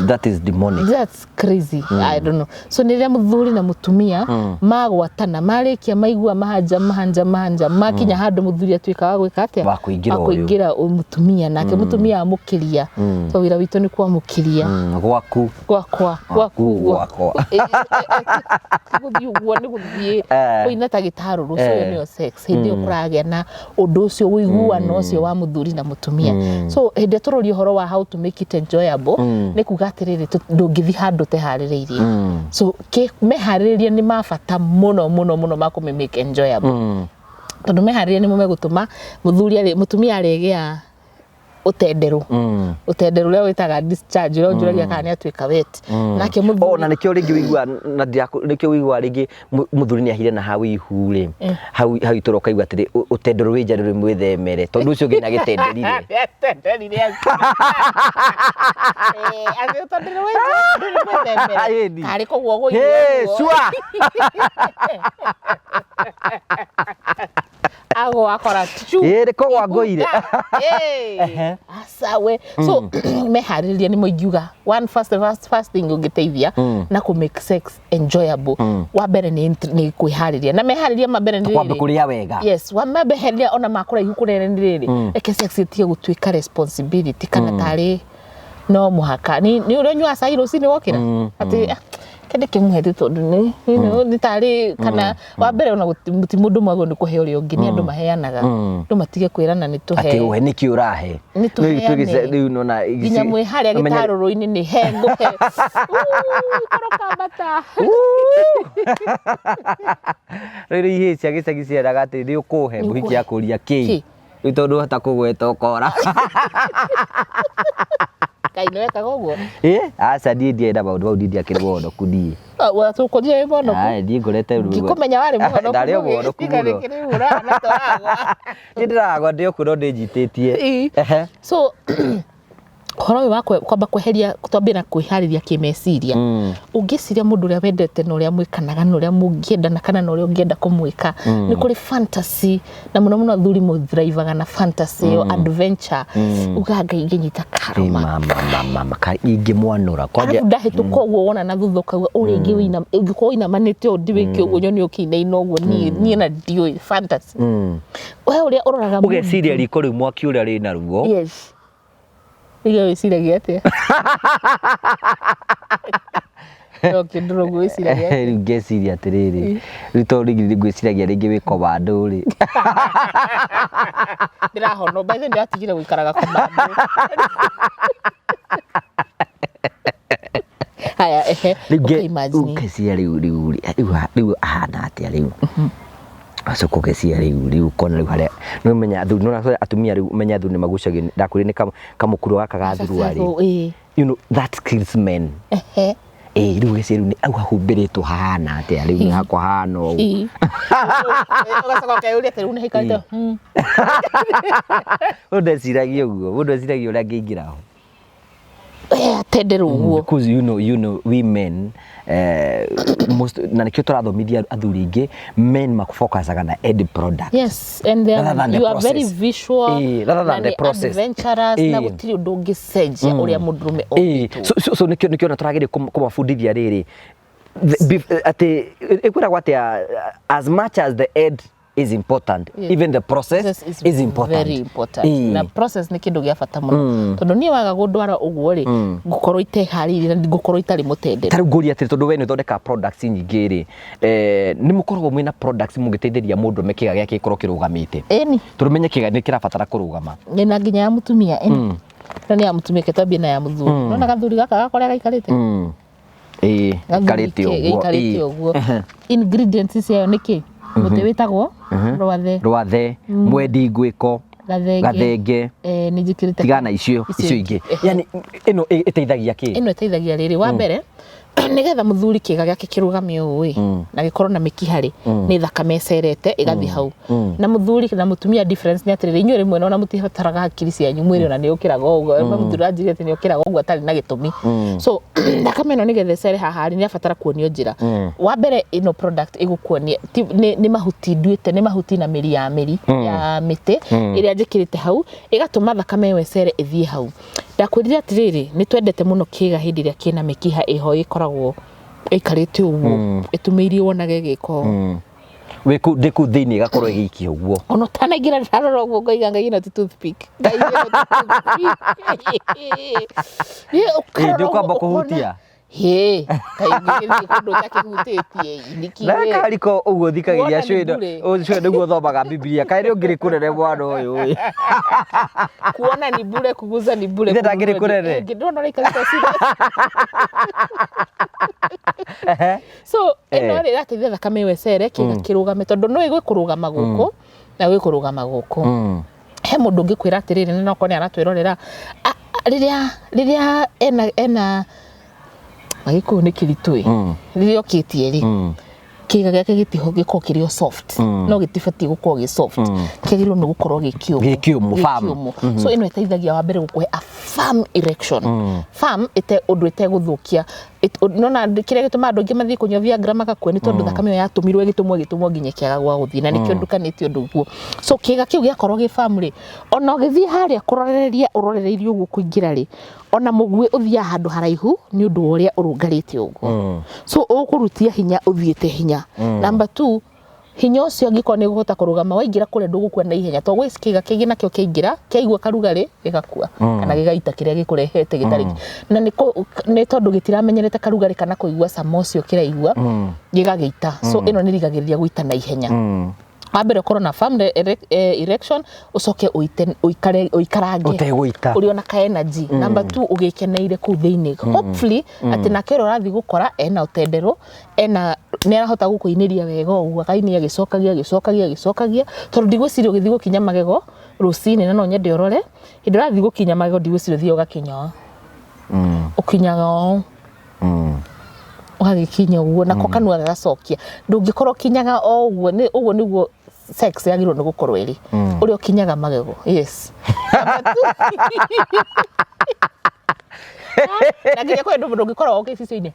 That is demonic. That's crazy. I don't know. So nĩ rĩrĩa mũthuri na mũtumia magwatana, marĩkia maigua mahanja mahanja mahanja, makinya handũ mũthuri Mũthuri atuĩka wa gwĩka atĩa? Wa kũingĩra Wa ũyũ. kũingĩra mũtumia, nake mũtumia amũkĩria, so wĩra witũ nĩ kwamũkĩria. Gwaku. Gwakwa. Gwaku, gwakwa. Gũthiĩ ũguo nĩ gũthiĩ kũina ta gĩtarũrũ. So ĩyo nĩyo sex, hĩndĩ ĩyo kũragĩa na ũndũ ũcio, ũiguano ũcio wa mũthuri na mũtumia. So hĩndĩ ĩrĩa tũroria ũhoro wa how to make it enjoyable, nĩ kuga atĩrĩrĩ, ndũngĩthiĩ handũ ũteharĩrĩirie. So meharĩrĩria nĩ ma bata mũno mũno mũno ma kũmĩ make enjoyable, tondũ meharĩrĩria nĩmo megũtũma mũthuri mũtumia arĩgĩa ũtenderũ, ũtenderũ ũrĩa wĩtaga discharge, ũrĩa ũnjũragia kana nĩ atuĩka wet, nake O mũthuri na nĩkĩo rĩngĩ wĩigua na nĩkĩo wĩigua rĩngĩ mũthuri nĩ ahire na hau ihu rĩ, hau hau itũra, ũkaigua atĩrĩ ũtenderũ wĩ nja rĩrĩ, mwĩthemere, tondũ ũcio ũngĩ nĩ agĩtenderire. Atenderire atĩ ũtenderũ wĩ nja rĩrĩ mwĩthemere. Ĩni. Karĩ koguo gũigua Hey, ũguo. sure. Agwo akora chu. Ĩ, nĩ kũgwa ngũire. Ehe. Aca we, so meharĩrĩria nĩmo ingiuga one first thing ũngĩteithia na kũ make sex enjoyable. Wa mbere nĩ kwĩharĩria, na meharĩria ma mbere nĩ Kwamba rĩrĩ. kũrĩa wega. Yes, wa meharĩria ona ma kũraihu kũnene nĩ rĩrĩ, reke sex ĩtige gũtuĩka responsibility kana tarĩ no mũhaka nĩ ũrĩa ũnyuaga cai rũcinĩ wokĩra, atĩ "Ah, kende kĩmũhe tu tondũ nĩ nĩ tarĩ kana." Wa mbere, ona ti mũndũ mwagwo nĩ kũhe ũrĩa ũngĩ, nĩ andũ maheanaga. Andũ matige kwĩrana nĩ tũhe. Atĩ ũhe nĩkĩ ũrahe? Nĩ tũheane. Rĩu nona Nginya mwĩ harĩa gĩtarũrũ-inĩ nĩ he ngũhe koroka mbata. Rĩu ihĩĩ cia gĩcagi cieraga atĩ nĩ ũkũhe. Nĩ Mũhiki ũkũhe. akũria kĩ? Kĩ? Rĩu tondũ hota kũgweta ũkora. Ngai, nĩ wekaga ũguo? Ĩ, aca, niĩ ndienda maũndũ mau, niĩ ndiakĩrĩ mũhonoku niĩ. Watũkũrire wĩ mũhonoku? Ae, niĩ ngorete rĩu. Ngĩkũmenya warĩ mũhonoku. Ndarĩ o mũhonoku mũno. Rĩu ũrahana ta ũragwa. Niĩ ndĩragwa ndĩ o kuo no ndĩnjitĩtie. Ĩ. Ehe. So ũhoro ũyũ wa kwamba kweheria, twambie na kwĩharĩria kĩmeciria. Ũngĩciria mũndũ ũrĩa wendete na ũrĩa mwĩkanaga na ũrĩa mũngĩendana kana na ũrĩa ũngĩenda kũmwĩka, nĩ kũrĩ fantasy, na mũno mũno athuri mũthrivaga na fantasy ĩyo, adventure, uga Ngai ingĩnyita karũma. Mama, mama, ka ingĩmwanũra kwanja. Arabu ndahĩtũka ũguo, wona na thutha ũkauga ũrĩa ingĩ ũngĩkorwo ũinamanĩte ũũ ndiwĩke ũguo, nyone ũkĩinaina ũguo, niĩ na ndiũĩ fantasy we ũrĩa ũroraga mũndũ. Ũgeciria riko rĩu mwaki ũrĩa rĩ naruo. Yes, Iga wĩciragia atĩa? No kĩndũ ũguo wĩciragia atĩa? Rĩu ngeciria atĩrĩrĩ, rĩu tondũ rĩngĩ ngwĩciragia rĩngĩ wĩ komando rĩ. Ndĩrahono, by the way, ndĩratigire gũikaraga komando. Haya, ehe. Rĩu Ũka-imagine. Ũkeciria rĩu ahana atĩa rĩu, acoka ũgeciria rĩu ũkona rĩu harĩa nĩ ũmenya athuri nĩ atumia, rĩu ũmenya athuri nĩ magucagio, ndakwĩrire nĩ kamũkuro gaka ga thuruarĩ. You know that kills men. Ĩ, rĩu ũgeciria rĩu nĩ au hahumbĩrĩtwo hahana atĩa, rĩu nĩ hakwa hahana ũũ. Ũgacoka ũkeyũria atĩ rĩu nĩ haikarĩte. Mũndũ ndeciragia ũguo, mũndũ eciragia ũrĩa angĩingĩra ho. Atenderwo ũguo. Because you know we men, most, na nikio tũrathomithia athuri aingĩ, men mafocusaga na end product. Yes, and they are, Rather than the you are very process. visual. Rather than na the nĩ process. adventurous, na gũtirĩ ũndũ ũngĩcenjia ũrĩa mũndũrũme ombĩtwo. So nikio na tũrageria kũmabundithia rĩrĩ atĩ ĩkwĩragwo atĩa, as much as the end is important, even the process Process is important. Very important. Na process nĩ kĩndũ gĩa bata mũno, tondũ niĩ waga gũndwara ũguo rĩ, ngũkorwo iteharĩirie na ngũkorwo itarĩ mũtendere. Ta rĩu ngũria atĩrĩ, tondũ we nĩ ũthondekaga products nyingĩ rĩ, nĩ mũkoragwo mwĩna products mũngĩteithĩrĩria mũndũ ame kĩga gĩake gĩkorwo kĩrũgamĩte? Ĩni. Tondũ menye kĩga nĩ kĩrabatara kũrũgama. Nĩ na nginya ya mũtumia ĩni, no nĩ ya mũtumia, ke twambie na ya mũthuri. Nona gathuri gaka gakwa ũrĩa gaikarĩte. Ĩĩ. Gathuri Ĩkarĩte ũguo. Gaikarĩte ũguo. Ingredients ciayo nĩ kĩ? Mũtĩ wĩtagwo rwathe. Rwathe, mwendi ngwĩko. Gathenge. Gathenge. Nĩ njĩkĩrĩte Tigana icio icio ingĩ. Yani ĩno ĩteithagia kĩ? Ĩno ĩteithagia rĩrĩ, wa mbere, nĩgetha mũthuri kĩga gĩake kĩrũgame ũũ ĩ, na gĩkorwo na mĩkiha rĩ, nĩ thakame ĩcerete ĩgathiĩ hau. Na mũthuri na mũtumia difference nĩ atĩrĩrĩ, inyuĩ rĩmwe ona mũtibataraga hakiri cianyu, mwĩrĩ ona nĩ ũkĩraga ũguo. Rĩmwe mũthuri anjĩrire atĩ nĩ ũkĩraga ũguo atarĩ na gĩtũmi. So thakame ĩno nĩgetha ĩcere haha rĩ, nĩ abatara kuonio njĩra. Wa mbere, ĩno product ĩgũkuonia nĩ mahuti nduĩte, nĩ mahuti na mĩri ya mĩri ya mĩtĩ ĩrĩa njĩkĩrĩte hau, ĩgatũma thakame ĩyo ĩcere ĩthiĩ hau. Ndakwĩrire atĩrĩrĩ, nĩ twendete mũno kĩga hĩndĩ ĩrĩa kĩna mĩkiha ĩho, ĩkoragwo ĩikarĩte ũguo ĩtumĩirie wonage gĩko. Wĩ kũu ndĩ kũu thĩinĩ ĩgakorwo ĩgĩikia ũguo. Ona ũtanaingĩra ndarora ũguo ngoiga Ngai ĩno ti toothpick. Ngai ĩno ti toothpick. Ĩ, Ĩ, ũkarora ndũkwamba ũguo ũkona kũhutia. Hĩ, kaĩ ũngĩgĩthiĩ kũndũ ũtakĩhutĩtie nĩkĩ Na we? kariko ũguo thikagĩria Kuona nĩ cũĩ bure. ũcio nĩguo thomaga Bibilia. Kaĩ nĩ ũngĩrĩ kũnene mwana ũyũ ĩ. Kuona ni bure, kuguza ni bure. Ithe ndangĩrĩ kununua ni- kũnene? Eh, ndĩrona ũraikarĩte serious. So ĩno rĩ ĩrateithia thakame ĩyo ĩcere kĩga kĩrũgame tondũ no ĩgwĩ kũrũgama gũkũ na gwĩ kũrũgama gũkũ. He mũndũ ũngĩkwĩra atĩrĩrĩ na okorwo nĩ aratwĩrorera rĩrĩa rĩrĩa ena ena agĩkũyũ nĩ kĩritũ ĩ rĩrĩa okĩtie rĩ kĩga gĩake gĩtiho gĩkorwo kĩrĩ o soft no gĩtibatiĩ gũkorwo gĩ soft kĩagĩrĩirwo nĩ gũkorwo gĩ kĩũmũ. Gĩ kĩũmũ, firm. Gĩ kĩũmũ. So ĩno ĩteithagia wa mbere gũkũhe a firm erection, firm ĩte ũndũ ĩtegũthũkia. Nona kĩrĩa gĩtũmaga andũ aingĩ mathiĩ kũnyua Viagra magakua nĩ tondũ thakame ĩyo yatũmirwo ĩgĩtũmwo ĩgĩtũmwo nginya ĩkĩaga gwa gũthiĩ na nĩkĩo ndukanĩtie ũndũ ũguo. So kĩga kĩu gĩakorwo gĩ firm rĩ, ona ũgĩthiĩ harĩa kũrorereria ũrorereirie ũguo kũingĩra rĩ, ona mũguĩ ũthiaga handũ haraihu nĩ ũndũ wa ũrĩa ũrũngarĩte ũguo. So ũkũrutia hinya ũthiĩte hinya. Number two, hinya ũcio angĩkorwo nĩ ũgũhota kũrũgama waingĩra kũrĩa ndũgũkua na ihenya tondũ gwĩ kĩga kĩngĩ nakĩo kĩaingĩra kĩaigua karugarĩ gĩgakua kana gĩgaita kĩrĩa gĩkũrehete gĩtarĩ na nĩ tondũ gĩtiramenyerete karugarĩ kana kũigua cama ũcio kĩraigua gĩgagĩita. So ĩno nĩ ĩrigagĩrĩria gũita na ihenya. Wa mbere ũkorwo na firm erection, ũcoke ũite ũikare ũikarange Ũtegũita. ũrĩ ona ka energy. Number two, ũgĩkeneire kũu thĩinĩ, hopefully atĩ nake ũrĩa ũrathiĩ gũkora ena ũtenderũ, ena nĩ arahota gũkũinĩria wega ũguo, akainia agĩcokagia agĩcokagia agĩcokagia, tondũ ndigwĩciria ũgĩthiĩ gũkinya magego rũcinĩ, na no nyende ũrore hĩndĩ ũrathiĩ gũkinya magego, ndigwĩciria ũthiĩ ũgakinya ũũ, ũkinyaga ũũ ũgagĩkinya ũguo nako kanua gagacokia, ndũngĩkorwo ũkinyaga o ũguo. Nĩ ũguo nĩguo sex yagĩrĩirwo nĩ gũkorwo ĩrĩ, ũrĩa ũkinyaga magego. Yes. Number two, na nginya kwĩ andũ ndũngĩkorwo gĩcicio-inĩ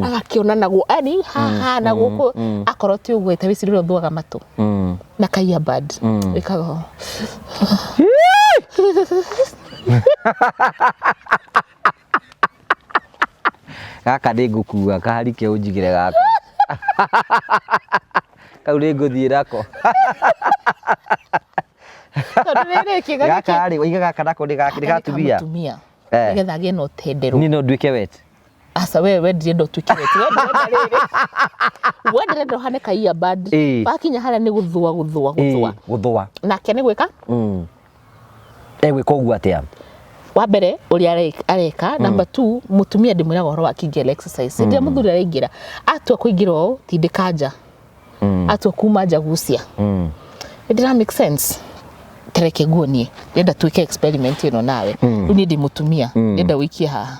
agakĩona na yani haha na gũkũ, akorwo ti ũguo ta wĩciria ũrĩa ũthuaga matũ na ka earbud wĩkaga ũũ. Gaka nĩ ngũkua kaharike ũnjigĩre gaka kau nĩ ngũthiĩ nako. Tondũ rĩrĩ kĩga gĩkĩ Gaka rĩ waiga gaka nako nĩ gaka nĩ nĩ ga ka tumia. Mũtumia Eh. nĩgetha agĩe na ũtenderũ. Niĩ no nduĩke wet. Aca, we ndirenda ũtuĩke wet. We ndĩrenda rĩrĩ, we ndĩrenda ũhane ka earbud. Wakinya harĩa nĩ gũthũa gũthũa gũthũa. Ĩĩ, gũthũa. Nake nĩ gwĩka Egwĩka ũguo atĩa? Wa mbere ũrĩa areka. Number two, mũtumia ndĩmwĩraga ũhoro wa Kegel exercise. Hĩndĩ ĩrĩa mũthuri araingĩra, atua kũingĩra ũũ, tindĩka nja, atua kuma nja, gucia. Nĩ ndĩra make sense? Tareke nguonie, ndĩrenda twĩke experiment ĩno nawe. Rĩu niĩ ndĩ mũtumia, ndĩrenda ũikie haha.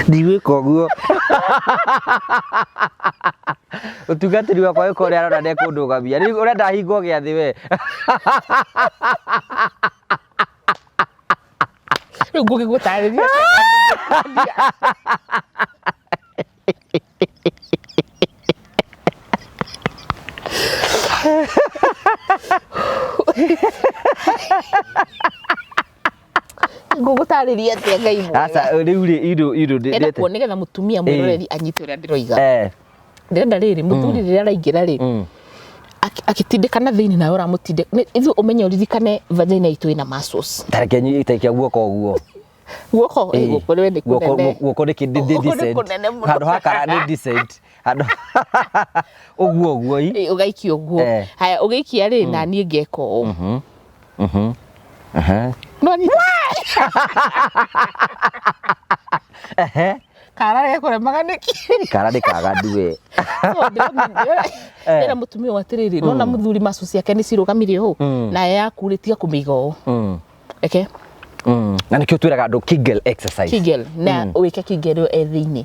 Ndigwĩka ũguo. Ũtungatĩri wakwa wĩka ũrĩa arona ndekũndũgamia. Rĩu ũrenda hingwo gĩathĩ we? Rĩu ngũgĩgũtarĩria. Ngũgũtarĩria atĩa, Ngai mwega? Aca, rĩu rĩ irũ irũ Ndĩrenda kuo nĩgetha mũtumia mwĩroreri anyite ũrĩa ndĩroiga. Ndĩrenda rĩrĩ, mũthuri rĩrĩa araingĩra rĩ, akĩtindĩka na thĩinĩ, nawe ũramũtindĩka. Ithuĩ ũmenye ũririkane vagina itũ ĩna muscles. Tareke nyite guoko ũguo. Guoko ĩ, guoko we nĩ kũnene. Guoko nĩ kĩ nĩ Guoko nĩ decent. kũnene mũno. Handũ ha kara nĩ decent. Handũ ũguo ũguo i. Ĩ, ũgaikia ũguo. Haya, ũgĩikia rĩ, na niĩ ngeka ũũ. No anyita. Kara gekũremaga nĩkĩ? Kara nĩ kaganu we. So, ndĩrera mũtumia ũyũ atĩrĩrĩ, nona mũthuri macu ciake nĩ cirũgamire ũũ, naye yaku rĩ, tiga kũmĩiga ũũ, reke. Na nĩkĩo twĩraga andũ Kegel exercise. Kegel, na wĩke Kegel ĩyo e thĩinĩ,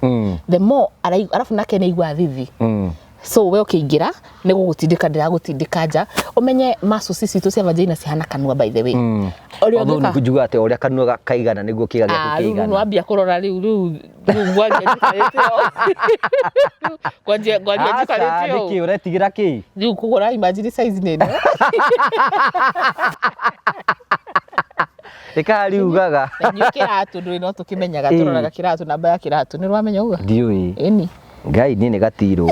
the more arabu nake nĩ aiguaga thithi. So we ũkĩingĩra nĩ gũgũtindĩka, ndĩragũtindĩka nja. Ũmenye muscles citũ cia vagina cihana kanua, by the way, ũrĩa Although ũngĩka nĩ njugaga atĩ o ũrĩa kanua kaigana nĩguo kĩga gĩaku Ah, rĩu kĩigana. wambia kũrora rĩu rĩu rĩu ngwaria njikarĩte ũũ. Ngwaria Aca, njikarĩte ũũ. nĩkĩ ũretigĩra kĩ? Rĩu kũgũra imagine size nene. Ĩkariugaga. Na inyuĩ kĩratũ ndũrĩ no tũkĩmenyaga tũroraga kĩratũ namba ya kĩratũ nĩ ũramenya ũguo? Ndiũĩ. Ĩni. Ngai niĩ nĩ gatirũ.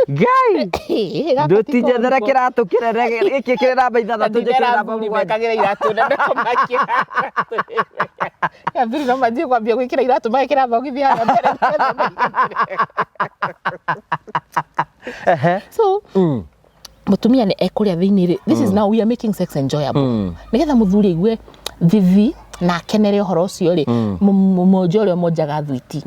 Ngai ndũtinjethere kĩratũ kĩnene gĩkĩ kĩrĩ namba ithathatũ njĩkĩre namba mũgwanja. Mekagĩra iratũ nene kũmakia. Athuri no manjie kwambia gwĩkĩra iratũ magekĩra thogithi harĩa mbere nĩgetha maiganĩre. So Mũtumia nĩ ekũrĩa thĩinĩ rĩ, this is now we are making sex enjoyable nĩgetha mũthuri aigue thithi na akenere ũhoro ũcio rĩ, mũmonjo ũrĩa ũmonjaga thwiti.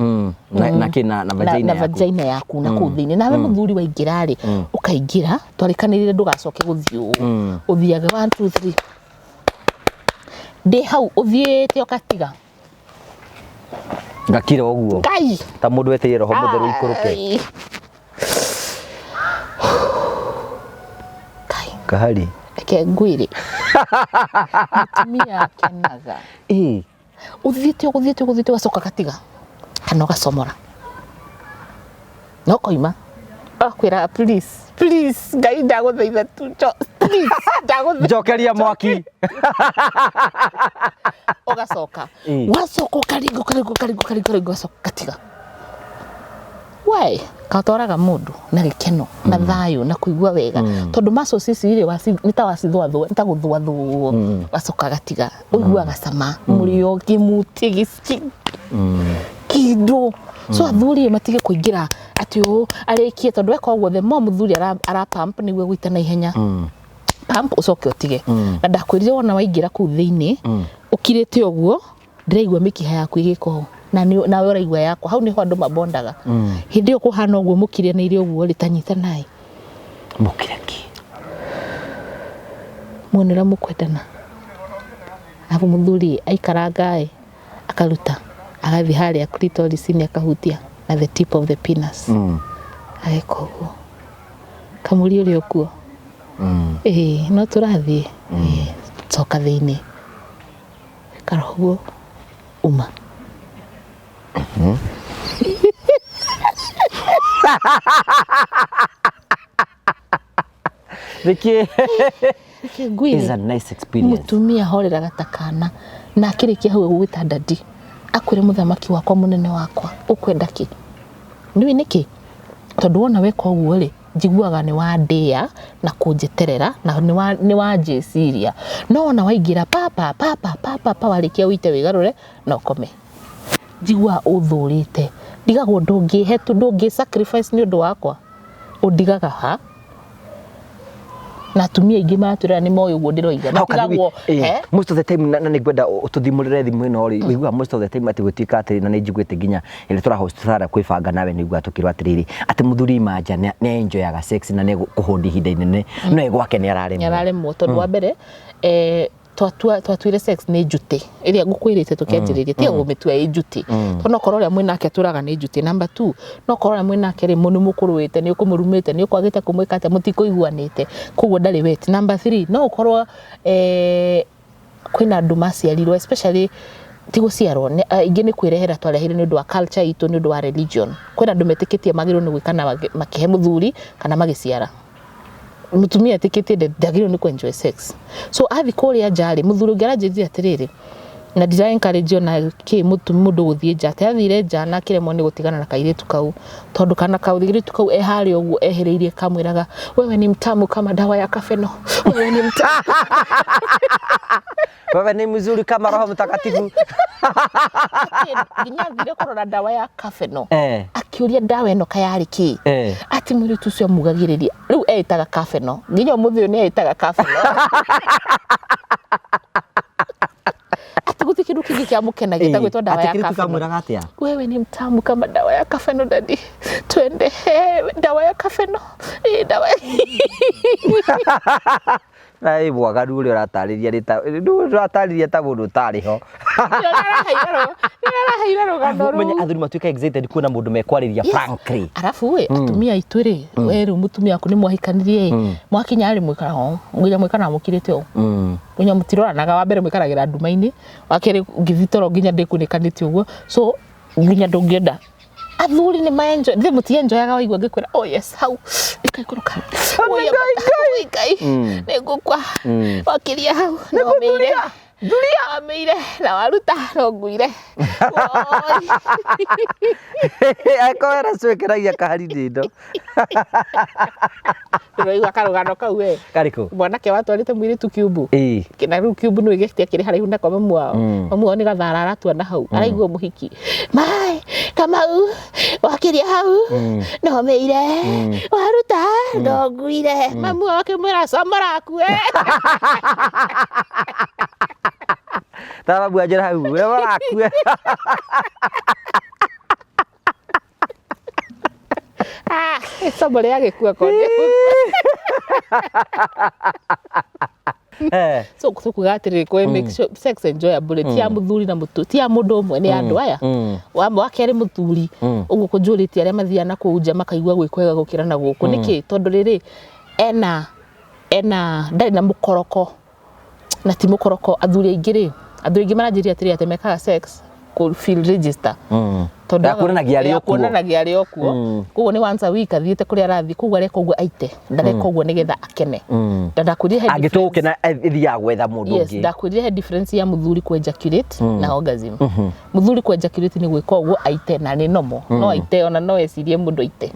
Na kĩ na na vagina na yaku. Vagina yaku na kũu thĩinĩ. Nawe mũthuri waingĩra rĩ, ũkaingĩra twarĩkanĩrire ndũgacoke gũthiĩ ũũ, ũthiage 1 2 3 ndĩ hau ũthiĩte ũgatiga. Ngakira ũguo. Ngai. Ta mũndũ wetereire roho mũtheru ikũrũke. Ai. Ngai. Kahari. Reke ngwĩre, mũtumia akenaga ũthiĩte ũgũthiĩte ũgũthiĩte ũgacoka ũgatiga kana ũgacomora na ũkoima akwĩra, "Please, please, Ngai ndagũthaitha tu, please ndagũthaitha." Njokeria mwaki. Ũgacoka wacoka ũkaringa ũkaringa ũkaringa ũkaringa ũkaringa ũgacoka ũgatiga. We katwaraga mũndũ na gĩkeno na thayũ na kũigua wega tondũ muscles ici rĩ nĩ ta wacithũathũa, nĩ ta gũthũathũo, wacoka gatiga ũiguaga cama mũrĩo kĩmuti kĩndũ. So athuri matige kũingĩra atĩ ũũ arĩkie, tondũ weka ũguo, the more mũthuri ara pump nĩguo gũita na ihenya. Pump ũcoke ũtige. Na ndakwĩrire wona waingĩra kũu thĩinĩ ũkirĩte ũguo, ndĩraigua mĩkiha yaku ĩgĩka ũũ na nawe ũraigua yakwa, hau nĩho andũ mabondaga. Hĩndĩ ĩyo kũhana ũguo mũkiranĩire ũguo rĩ, ta nyitanai. Mũkire kĩ? Muone ũrĩa mũkwendana. Arabu mũthuri aikaranga ĩ, akaruta agathiĩ harĩa clitoris-inĩ, akahutia na the tip of the penis, ageka ũguo kamũri ũrĩa ũkuo. Ĩĩ no tũrathiĩ. Ĩĩ, coka thĩinĩ ikara ũguo uma. Nĩkĩ? Reke ngwĩre. Is a nice experience. Mũtumia ahoreraga ta kana na akĩrĩkia hau egũgwĩta daddy, akwĩre, "Mũthamaki wakwa, mũnene wakwa, ũkwenda kĩ?" Nĩũĩ nĩkĩ? Tondũ wona weka ũguo rĩ, njiguaga nĩ wandĩa na kũnjeterera na nĩ wanjĩciria. No wona waingĩra papa papa papa pa, warĩkia wĩite wĩgarũre na ũkome, njiguaga ũthũrĩte, ndigagwo ndũngĩhe tu, ndũngĩ sacrifice nĩ ũndũ wakwa, ũndigaga ha? Na atumia aingĩ maratwĩra nĩ moĩ ũguo ndĩroiga. How can we- Matigagwo eh? Most of the time na nĩ ngwenda ũtũthimũrĩre thimũ ĩno rĩ, ũiguaga most of the time atĩ gũtuĩka atĩ, na nĩ njiguĩte nginya ĩrĩa tũra host Sarah kwĩbanga nawe, nĩ iguaga tũkĩrwo atĩrĩrĩ, atĩ mũthuri manja nĩ enjoyaga sex na nĩ kũhũndi ihinda inene, no e gwake nĩ araremwo. Nĩ araremwo tondũ wa mbere, twatuire sex nĩ njutĩ ĩrĩa ngũkwĩrĩte tũkĩanjĩrĩria, tiga gũmĩtua ĩ njutĩ, tondũ no korwo ũrĩa mwĩnake atũraga nĩ njutĩ. Number two, no korwo ũrĩa mwĩnake rĩ, nĩ mũkũrũĩte, nĩ ũkũmũrumĩte, nĩ ũkwagĩte kũmwĩka atĩa, mũtikũiguanĩte, koguo ndarĩ wet. Number three, no ũkorwo kwĩna andũ maciarirwo, especially ti gũciarwo, aingĩ nĩ kwĩrehera twareheire nĩ ũndũ wa culture itũ, nĩ ũndũ wa religion. Kwĩna andũ metĩkĩtie magĩrĩirwo nĩ gwĩka na makĩhe mũthuri kana magĩciara. Mũtumia etĩkĩtie ndagĩrĩirwo nĩ kũ-enjoy sex, so athiĩ kũrĩa nja rĩ, mũthuri ũngĩ aranjĩrire atĩrĩrĩ, na ndira encourage ona kĩ mũndũ gũthiĩ nja, atĩ athire nja na akĩremwo nĩ gũtigana na kairĩtu kau, tondũ kana kairĩtu kau e harĩa ũguo ehĩrĩirie kamwĩraga, "Wewe ni mtamu kama dawa ya kafeno, wewe ni mtamu." Wewe ni mzuri kama Roho Mtakatifu. Nginya athire kũrora ndawa ya kafeno, akĩũria ndawa ĩno kayarĩ kĩ, atĩ mũirĩtu ũcio amugagĩrĩria rĩu eĩtaga kafeno, nginya ũmũthĩ ũyũ nĩ eĩtaga kafeno, atĩ gũtirĩ kĩndũ kĩngĩ kĩamũkenagia ta gwĩtwo ndawa Atĩ ya kĩrĩtu kafeno. kamwĩraga atĩa? "Wewe ni mtamu kama dawa ya kafeno, daddy, twende. Dawa ya kafeno. Dawa ya." Na ĩ mwaganu ũrĩa ũratarĩria nĩ ta rĩu ũratarĩria ta mũndũ ũtarĩ ho. Nĩaraheire rũgano Menye rũu. Athuri matuĩka excited kuona mũndũ mekwarĩria frankly. Arabu ĩ atumia aitũ rĩ, we rĩu mũtumia waku nĩ mwahikanirie ĩ, mwakinya rĩ, mwĩkaraga ũũ, nginya mwĩkaraga mũkirĩte ũũ, nginya mũtiroranaga. Wa mbere mwĩkaragĩra nduma-inĩ, wa kerĩ ngĩthiĩ toro nginya ndĩkunĩkanĩtie ũguo, so nginya ndũngĩenda. Athuri nĩ ma enjoy thĩ mũtienjoyaga. Waigua ngĩkwĩra, "Oh yes," hau Ĩkaikũrũka. Oi, oi, Ngai, nĩ ngũkua. Wakiria hau, nomĩire. Nomĩire, na waruta, no nguire. Oi. Angĩkorwo wena cwĩkĩragia kahari ndĩndo. Ndĩraigua karũgano kau we. Karĩkũ? Mwanake watwarĩte mũirĩtu kiumbu. Ĩĩ. Na rĩu kiumbu nĩ gĩtia kĩrĩ haraihu na kwa mamu wao. Mamu wao nĩ gathara aratua na hau. Araigua mũhiki. Mai, Kamau, wakiria hau, nomĩire, waruta, ndonguire. Mamu wao akĩmwĩra comora akue. Ta mamu anjĩra hau, we warakue. Ah, icomo rĩa gĩkua konde. So tukuga atĩrĩrĩ kwe make sure sex enjoyable ti ya mũthuri na mũtu ti ya mũndũ ũmwe nĩ ya andũ aya. Wa kerĩ mũthuri ũguo kũnjũrĩtie arĩa mathiaga na kũu nja makaigua gwĩ kwega gũkĩra na gũkũ nĩkĩ tondũ rĩrĩ ena ena ndarĩ na mũkoroko na ti mũkoroko athuri aingĩ rĩ athuri aingĩ maranjĩria atĩrĩrĩ atĩ mekaga sex kũ feel register tondũ Ya kuonanagia arĩ ya o kuo. kuonanagia arĩ o kuo koguo nĩ once a week athiĩte kũrĩa arathiĩ koguo areka ũguo aite ndareka ũguo nĩgetha akene na ndakwĩrire he Angĩtua difference- gũkena ĩthiaga gwetha mũndũ yes ũngĩ. ndakwĩrire he difference ya mũthuri kũ ejaculate na orgasm mũthuri kũ ejaculate nĩ gwĩka ũguo aite na nĩ normal no aite ona no ecirie mũndũ aite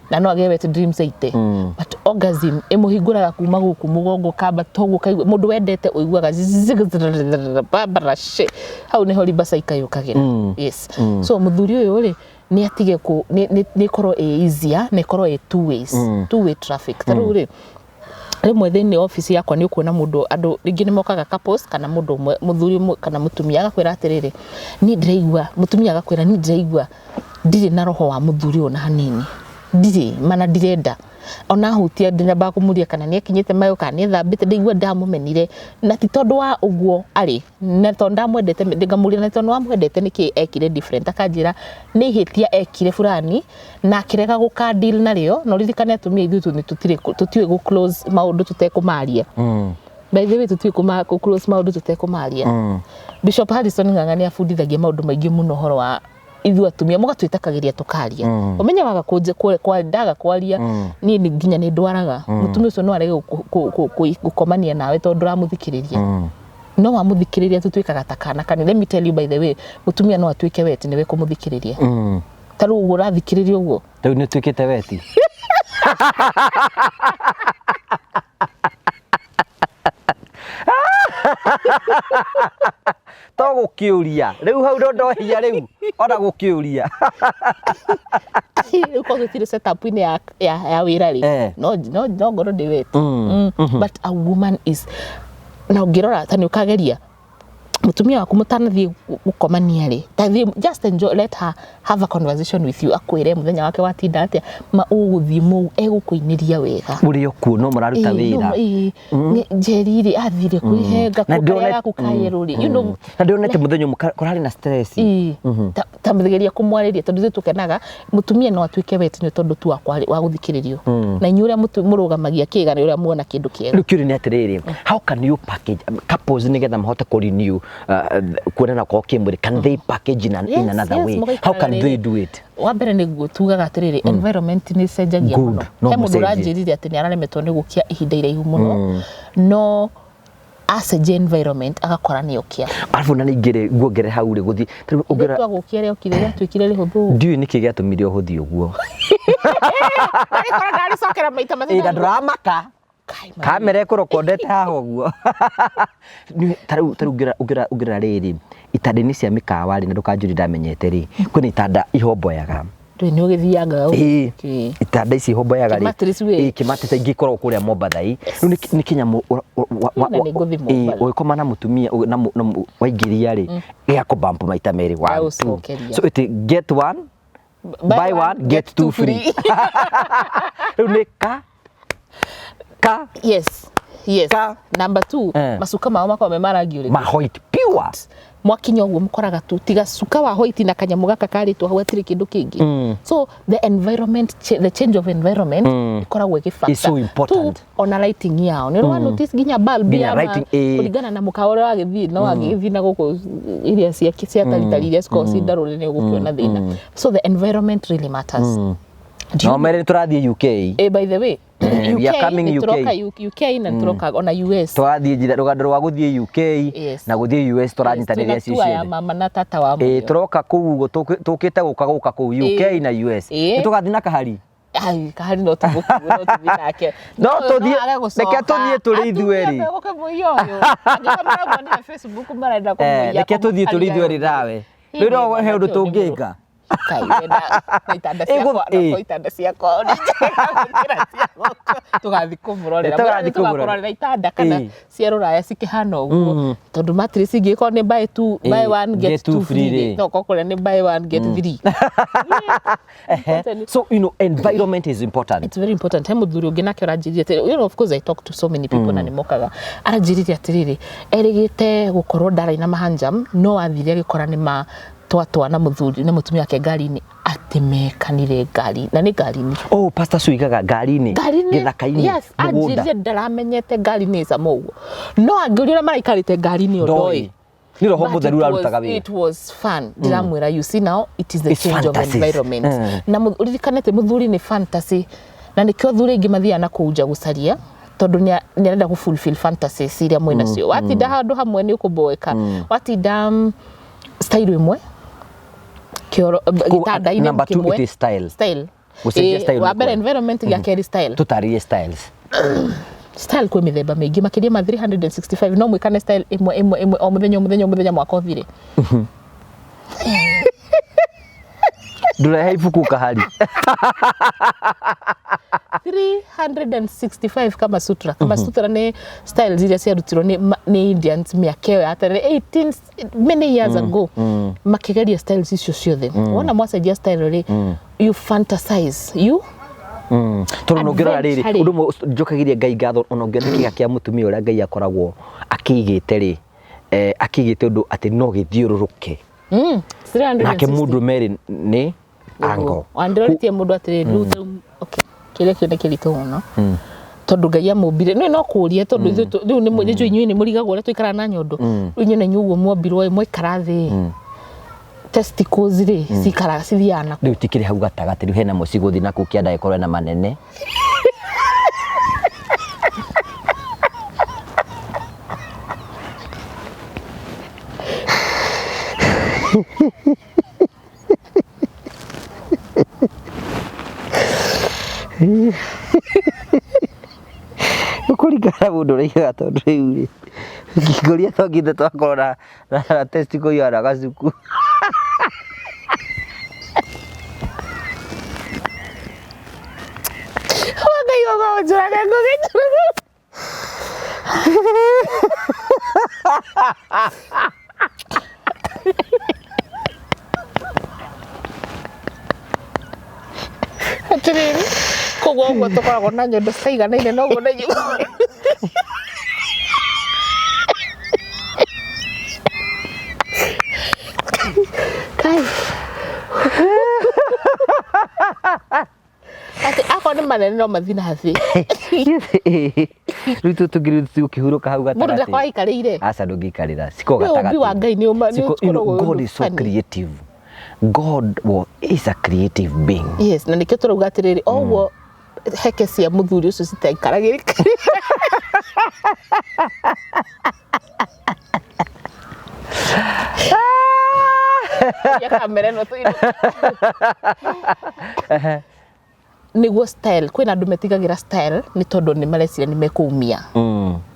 na no agĩe wet dreams aite but orgasm ĩmũhingũraga kuma gũkũ mũgongo kamba toguo kaigua mũndũ wendete ũiguaga babara hau nĩho ribaca ikayũkagĩra yes so mũthuri ũyũ rĩ nĩ atige kũ nĩ ĩkorwo ĩ easier na ĩkorwo ĩ two ways two way traffic ta rĩu rĩ rĩmwe thĩinĩ wa obici yakwa nĩ ũkuona mũndũ andũ rĩngĩ nĩ mokaga couples kana mũndũ ũmwe mũthuri ũmwe kana mũtumia agakwĩra atĩrĩrĩ niĩ ndĩraigua mũtumia agakwĩra niĩ ndĩraigua ndirĩ na roho wa mũthuri ũyũ na hanini ndirĩ mana ndirenda ona hutia ndinambaga kũmũria kana nĩ akinyĩte mayo kana nĩ ethambĩte ndaigua ndamũmenire na ti tondũ wa ũguo arĩ na tondũ ndamwendete ngamũria na tondũ wamwendete nĩkĩ ekire different akanjĩra nĩ ihĩtia ekire fulani na akĩrega gũka deal narĩo na ũririkane atumia ithuĩ tũtirĩ tũtiũĩ gũ close maũndũ tũtekũmaria by the way tũtiũĩ kũ close maũndũ tũtekũmaria Bishop Harrison Ng'ang'a nĩ abundithagia maũndũ maingĩ mũno ũhoro wa ithuĩ atumia mũgatwĩtakagĩria tũkaria ũmenye waga ndaga kwaria niĩ nĩ nginya nĩ ndwaraga mũtumia ũcio no arege gũkomania nawe tondũ ndũramũthikĩrĩria no wamũthikĩrĩria tũtuĩkaga ta kana kanini let me tell you by the way mũtumia no atuĩke wet nĩwe kũmũthikĩrĩria ta rĩu ũguo ũrathikĩrĩria ũguo Rĩu nĩ ũtuĩkĩte weti. To gũkĩũria rĩu hau ndo ndohia rĩu ona gũkĩũria. Rĩu korwo tũtirĩ setup-inĩ ya wĩra rĩ no no no ngorwo ndĩ wet but a woman is na ũngĩrora ta nĩ ũkageria mũtumia waku mũtanathiĩ gũkomania rĩ ta thiĩ just enjoy let her have a conversation with you akwĩre mũthenya wake watinda atĩa ma ũgũthiĩ mũu egũkũinĩria wega Mũrĩ o kuo no mũraruta wĩra. Njeri rĩ athire kwĩhenga Na karĩa gaku kayerũ rĩ you know Na ndĩronete mũthenya ũmwe kũrarĩ na stress. Ĩĩ, ta geria kũmwarĩria tondũ ithuĩ tũkenaga mũtumia no atuĩke wet nĩ tondũ tu wa gũthikĩrĩrio na inyuĩ ũrĩa mũrũgamagia kĩga nĩ ũrĩa muona kĩndũ kĩega. Rĩu kĩũria nĩ atĩrĩrĩ, how can you package couples nĩgetha mahote kũ renew kuonana kwao kĩmwĩrĩ, can they package in another way? How can they do it? Wa mbere nĩguo tugaga atĩrĩrĩ environment nĩ ĩcenjagia Good. mũno No he mũndũ mũcenjie. ũranjĩrire atĩ nĩ araremetwo nĩ gũkia ihinda iraihu mũno no acenjia environment agakora nĩ okia. Arabu na ningĩ rĩ nguongerera hau rĩ gũthiĩ ta rĩu ũngĩrora Rĩtwa gũkia rĩokire rĩatuĩkire rĩhũthũ. Ndiũĩ nĩkĩ gĩatũmire ũhũthie ũguo. Ndarĩkora ndarĩcokera maita matatũ. Ĩ na ndũramaka. Kai, mami. Kamera ĩkũrokondete haha ũguo. Ta rĩu ta rĩu ũngĩrora ũngĩrora rĩrĩ itanda-inĩ cia mĩkawa rĩ na ndũkanjũrie ndamenyete rĩ kwĩna itanda ihomboyaga. Ndũĩ nĩ ũgĩthiangaga ũguo. Ĩĩ itanda ici ihomboyaga rĩ Kĩmatress wĩ. Ĩĩ kĩmatress ingĩ ikoragwo kũrĩa Mombatha ĩ rĩu nĩ kĩnyamũ Na nĩ ngũthiĩ Mombatha. ũgĩkoma na mũtumia waingĩria rĩ gĩgakũ bump maita merĩ one two. Gĩgagũcokeria. So it get one buy one get two free. Rĩu nĩ ka ka Yes. Yes. Ka. Number two, macuka mao makoragwo me ma rangi ũrĩkũ? Ma white pure. Mwakinya ũguo mũkoraga tu tiga cuka wa white na kanyamũ gaka karĩtwo hau hatirĩ kĩndũ kĩngĩ. So the environment the change of environment ĩkoragwo ĩgĩ factor. Is so important. Two, ona lighting yao nĩ ũrĩ notice nginya bulb Nginya ya lighting, ĩĩ. kũringana na mũkawa ũrĩa wagĩthiĩ no wagĩthiĩ na gũkũ iria cia taritari iria cikoragwo ci ndarũre nĩ ũgũkĩona thĩna. So the environment really matters. No mere nĩ tũrathiĩ UK. Eh, by the way, Eh, we are coming nĩ UK. tũroka UK na nĩ tũroka ona US. Tũrathiĩ njĩra rũgendo rwa gũthiĩ UK Yes. na gũthiĩ US tũranyitanĩria Yes, acio twĩna tour ya ciothe. mama na tata wa Ĩĩ mũrĩo. tũroka kũu ũguo tũkĩte gũka gũka kũu UK Ĩĩ. na US. Ĩĩ. Nĩ tũgathiĩ na kahari. Ai, kahari no tũmũkuue no tũthiĩ nake. No tũthiĩ- age gũcoka. reke tũthiĩ tũrĩ ithuerĩ. Atumia megũkĩmũiya ũyũ. Angĩkorwo maramuonire Facebook marenda Eh, kũmũiya. reke tũthiĩ tũrĩ ithuerĩ nawe. Rĩu no he ũndũ tũngĩka. Kai, wena na itanda Ĩgũ- ciakwa, ĩ. na itanda ciakwa, nĩ njega gũkĩra cia gũkũ. Tũgathiĩ kũmũrorera. Tũgathiĩ Tũgakũrorera kũmũrorera. itanda kana Ĩ. cia rũraya cikĩhana ũguo. Tondũ mattress ingĩkorwo nĩ buy two, Ĩ, buy one get two free rĩ. rĩ, no ũkorwo kũrĩa nĩ buy one get three. Ehe. So you know environment is important. It's very important. He muthuri ũngĩ nake ũranjĩrire atĩrĩrĩ, you know, of course I talk to so many people na nĩmokaga. Aranjĩrire atĩrĩrĩ, erĩgĩte gũkorwo ndaraina mahanjam, no athire agĩkora nĩ ma twatwa na mũthuri na mũtumia wake ngari-inĩ atĩ mekanire ngari na nĩ ngari-inĩ Oh, Pastor Sue igaga ngari-inĩ, ngari-inĩ gĩthaka-inĩ, yes mũgũnda. anjĩrire ndaramenyete ngari-inĩ ĩcama ũguo no angĩũria ũrĩa maraikarĩte ngari-inĩ ĩyo Ndoĩ. ndoĩ Nĩ roho But mũtheru it was- ũrarutaga wĩra. It was fun. Ndiramwĩra you see now it is the It's change of fantasies. environment. Mm. Na ũririkane atĩ mũthuri nĩ fantasy na nĩkĩo athuri aingĩ mathiaga na kũu nja gũcaria tondũ nĩ arenda gũ fulfill fantasies iria mwĩ nacio. Watinda handũ hamwe nĩ ũkũboeka. Watinda style ĩmwe kĩoro gĩtanda-inĩ number two, kĩmwe. it is style. Style. Gũcenjia Ĩ, style wa nĩ mbere kwega. environment gĩa kerĩ style. Tũtarĩrie styles. Style kwĩ mĩthemba mĩingĩ makĩria ma 365 no mwĩkane style ĩmwe ĩmwe ĩmwe o mũthenya o mũthenya o mũthenya mwaka ũthire. Ndũrehe ibuku kahari. 365 kama sutra kama sutra nĩ styles iria ciarutirwo nĩ nĩ Indians mĩaka ĩyo ya tene 18 many years ago makĩgeria styles icio ciothe wona mwacenjia style rĩ you fantasize you Tondũ ona ũngĩrora rĩrĩ Adventure-rĩ. ũndũ ũmwe njokagĩria Ngai ngatho ona ũngĩona kĩga kĩa mũtumia ũrĩa Ngai akoragwo akĩigĩte rĩ eh, akĩigĩte ũndũ atĩ no gĩthiũrũrũke 360 nake mũndũ merĩ nĩ angle. Wandiroretie mũndũ atĩrĩrĩ rĩu rĩu okay kĩrĩa kĩu nĩ kĩritũ mũno tondũ Ngai amũmbire nĩ no kũrie tondũ ithuĩ rĩu nĩ nĩ inyuĩ nĩ mũrigagwo ũrĩa tũikaraga na nyondo rĩu inyuĩ na inyuĩ ũguo mwombirwo ĩ mwaikara thĩ testicles rĩ cikaraga cithiaga na Rĩu tikĩrĩ hau gatagatĩ rĩu hena mũciĩ gũthiĩ nakũu kĩanda ĩkorwo ena manene Ũkũringana na mũndũ ũrĩa aigaga tondũ rĩu rĩ ngĩkũria to nginya twakorwo na testicle ihana gacuku. Ngai ũgonjũrage ngũgĩnjũraga atĩrĩrĩ koguo ũguo tũkoragwo na nyondo citaiganaine noguo na inyuĩ Kai. Atĩ akorwo nĩ manene no mathiĩ na thĩ Rĩu tũtũ ngiri tũkĩhurũka hau mũndũ gatagatĩ ndakorwo aikarĩire aca ndũngĩikarĩra ciko Nĩ ũmbi wa Ngai nĩ ũma- nĩ Ciko- you know, ũkoragwo wĩ God ũndũ is so funny. creative God is a creative being Yes, na nĩkĩo tũrauga atĩrĩrĩ o ũguo heke cia mũthuri ũcio citaikaragĩrĩka Ya kamera ĩno tũinũke. Nĩguo style kwĩna andũ metigagĩra style nĩ tondũ nĩ mareciria nĩ mekũumia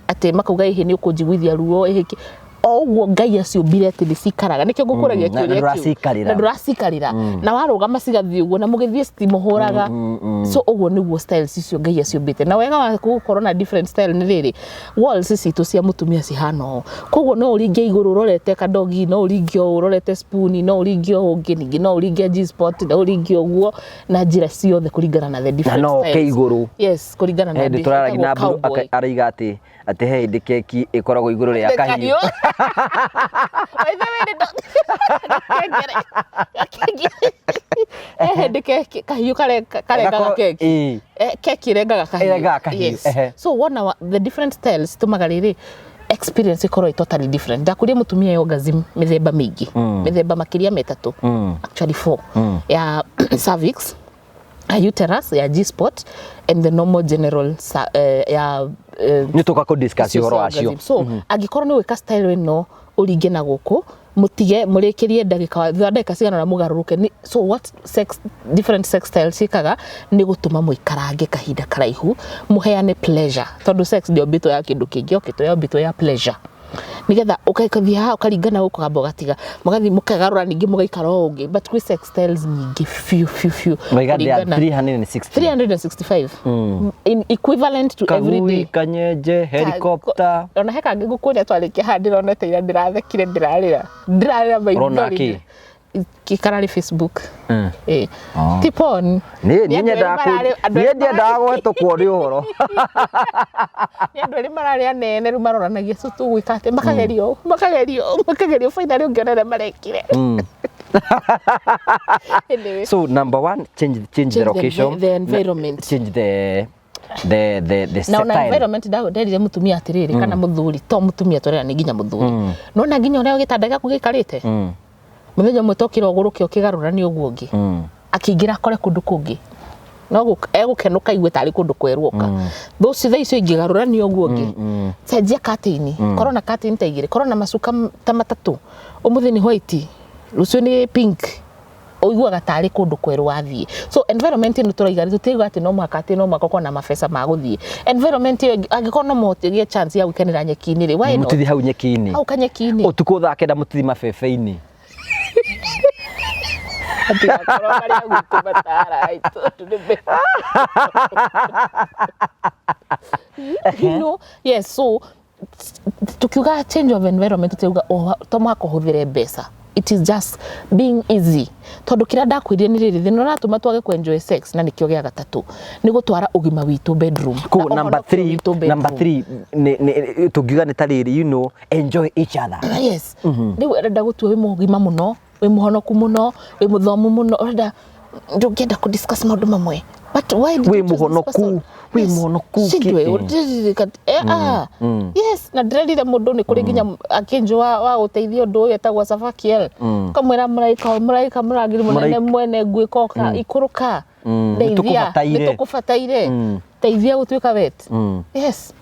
atĩ makauga ĩhĩ nĩ ũkũnjiguithia ruo ĩhĩ kĩ o ũguo Ngai aciũmbire atĩ nĩ cikaraga nĩkĩo ngũkũragia Na- na kĩũria kĩu ndũracikarĩra. na ndũracikarĩra na warũgama cigathiĩ ũguo na mũgĩthiĩ citimũhũraga so ũguo nĩguo styles icio Ngai aciũmbĩte na wega wa gũkorwo na different style nĩ rĩrĩ walls citũ cia mũtumia cihana ũũ koguo no ũringe igũrũ ũrorete kadogi no ũringe ũũ ũrorete spoon no ũringe ũũ ũngĩ ningĩ no ũringe G spot no ũringe ũguo na njĩra ciothe kũringana na the different no ũke styles. igũrũ. Yes, kũringana na Hĩndĩ tũraragia na ĩtagwo Mburu cowboy. araiga atĩ atĩ he hĩndĩ keki ĩkoragwo igũrũ rĩa kahiũ. By the way, gakengere. Gakengere. He hĩndĩ keki kahiũ karengaga Gako- keki. ĩĩ. Keki ĩrengaga kahiũ. Ĩrengaga kahiũ, Yes. ehe. So wona the different styles tũmaga rĩrĩ experience ĩkorwo ĩ totally different. Ndakũria mũtumia ya orgasm mĩthemba mĩingĩ. Mĩthemba makĩria metatũ. Actually four. Ya cervix A uterus ya G spot and the normal general ya Nĩ tũka kũ discuss icio ũhoro cia wacio. Orgasm. So angĩkorwo nĩ gwĩka style ĩno, ũringe na gũkũ, mũtige mũrĩkĩrie ndagĩka, thutha wa ndagĩka cigana ũna mũgarũrũke. So what sex, different sex styles ciĩkaga nĩ gũtũma mũikarange kahinda karaihu, mũheane pleasure, tondũ sex ndĩombĩtwo ya kĩndũ kĩngĩ, okĩtwo yombĩtwo ya pleasure, nigetha ũgathiĩ haha ũkaringana gũkũ, ũkamba ũgatiga, mũgathiĩ mũkegarũra ningĩ, mũgaikara o ũngĩ. But kwĩ sex styles nyingĩ biũ biũ biũ. Waiga there are Kũringana- 360. 365 in equivalent to every Kagui, day. kanyenje, helicopter. Ona he kangĩ ngũkuonia twarĩkia haha, ndĩronete ira, ndĩrathekire, ndĩrarĩra, ndĩrarĩra Ũrona maithori. kĩ? Kararĩ Facebook. Ĩ ti porn. Niĩ Nĩ andũ nyendaga erĩ andũ niĩ erĩ ndiendaga kũhetũkwo nĩ ũhoro. Nĩ andũ erĩ mararĩ anene, rĩu maroranagia, so tũgwĩka atĩ makagerio, makagerio, makagerio, finally ũngĩona ũrĩa marekire. Anyway. So number one, change the Change location, the environment. Change the Na ona style. Environment, nderire mutumia atiriri, kana muthuri, to mutumia twarera, ni nginya muthuri, nona nginya uria gitanda giaku gikarite, muthenya ũmwe tokira ũgũrũke, ũkĩgarũrania ũguo ũngĩ akĩingĩra akore kũndũ kũngĩ, no egũkenũka, igue tarĩ kũndũ kwerũ oka. Those thaa icio ingĩgarũrania ũguo ũngĩ, cenjia curtain, korwo na curtain ta igĩrĩ, korwo na macuka ta matatũ, ũmũthĩ nĩ white, rũciũ nĩ pink, ũiguaga tarĩ kũndũ kwerũ wathiĩ. So environment ĩno tũraiga, tũtirauga atĩ no mũhaka, atĩ no mũhaka ũkorwo na mabeca ma gũthiĩ environment ĩyo. Angĩkorwo no mũhote gĩe chance ya gwĩkenera nyeki-inĩ rĩ, why not? Mũtithi hau nyeki-inĩ. Hau kanyeki-inĩ. Ũtukũ thaa 9 mũtithi mabebe-inĩ. Matigakorwo marĩ a gwitũ matara tondũ nĩ yes. So tukiuga change of environment, tukiuga to mũhaka ũhũthĩre mbeca. It is just being easy, tondũ kĩrĩa ndakwĩrire nĩ rĩrĩ, thĩna ũratũma twage kũ enjoy sex, na nĩkĩo gĩa gatatũ, nĩ gũtwara ũgima witũ bedroom. Koguo Na number ũhonokio 3 witũ bedroom. Number 3 nĩ tũngiuga nĩ ta rĩrĩ, enjoy each other. Yes, rĩu ũrenda gũtua wĩ mũgima mũno, wĩ mũhonoku mũno, wĩ mũthomu mũno, ũrenda ndũngĩenda kũ discuss maũndũ mamwe. But why did Wĩ you choose this mũhonoku, person? wĩ Yes. mũhonoku. Shindwe, ah, yes, na ndĩrerire mũndũ nĩ kũrĩ nginya akĩnjũ wa gũteithia ũndũ ũyũ etagwo Safakiel, kamwĩra mũraika, mũraika mũrangĩri mũnene, mwene nguĩka, oka ikũrũka, ndeithia. Nĩtũkũbataire. Nĩtũkũbataire, teithia gũtuĩka wet. Yes,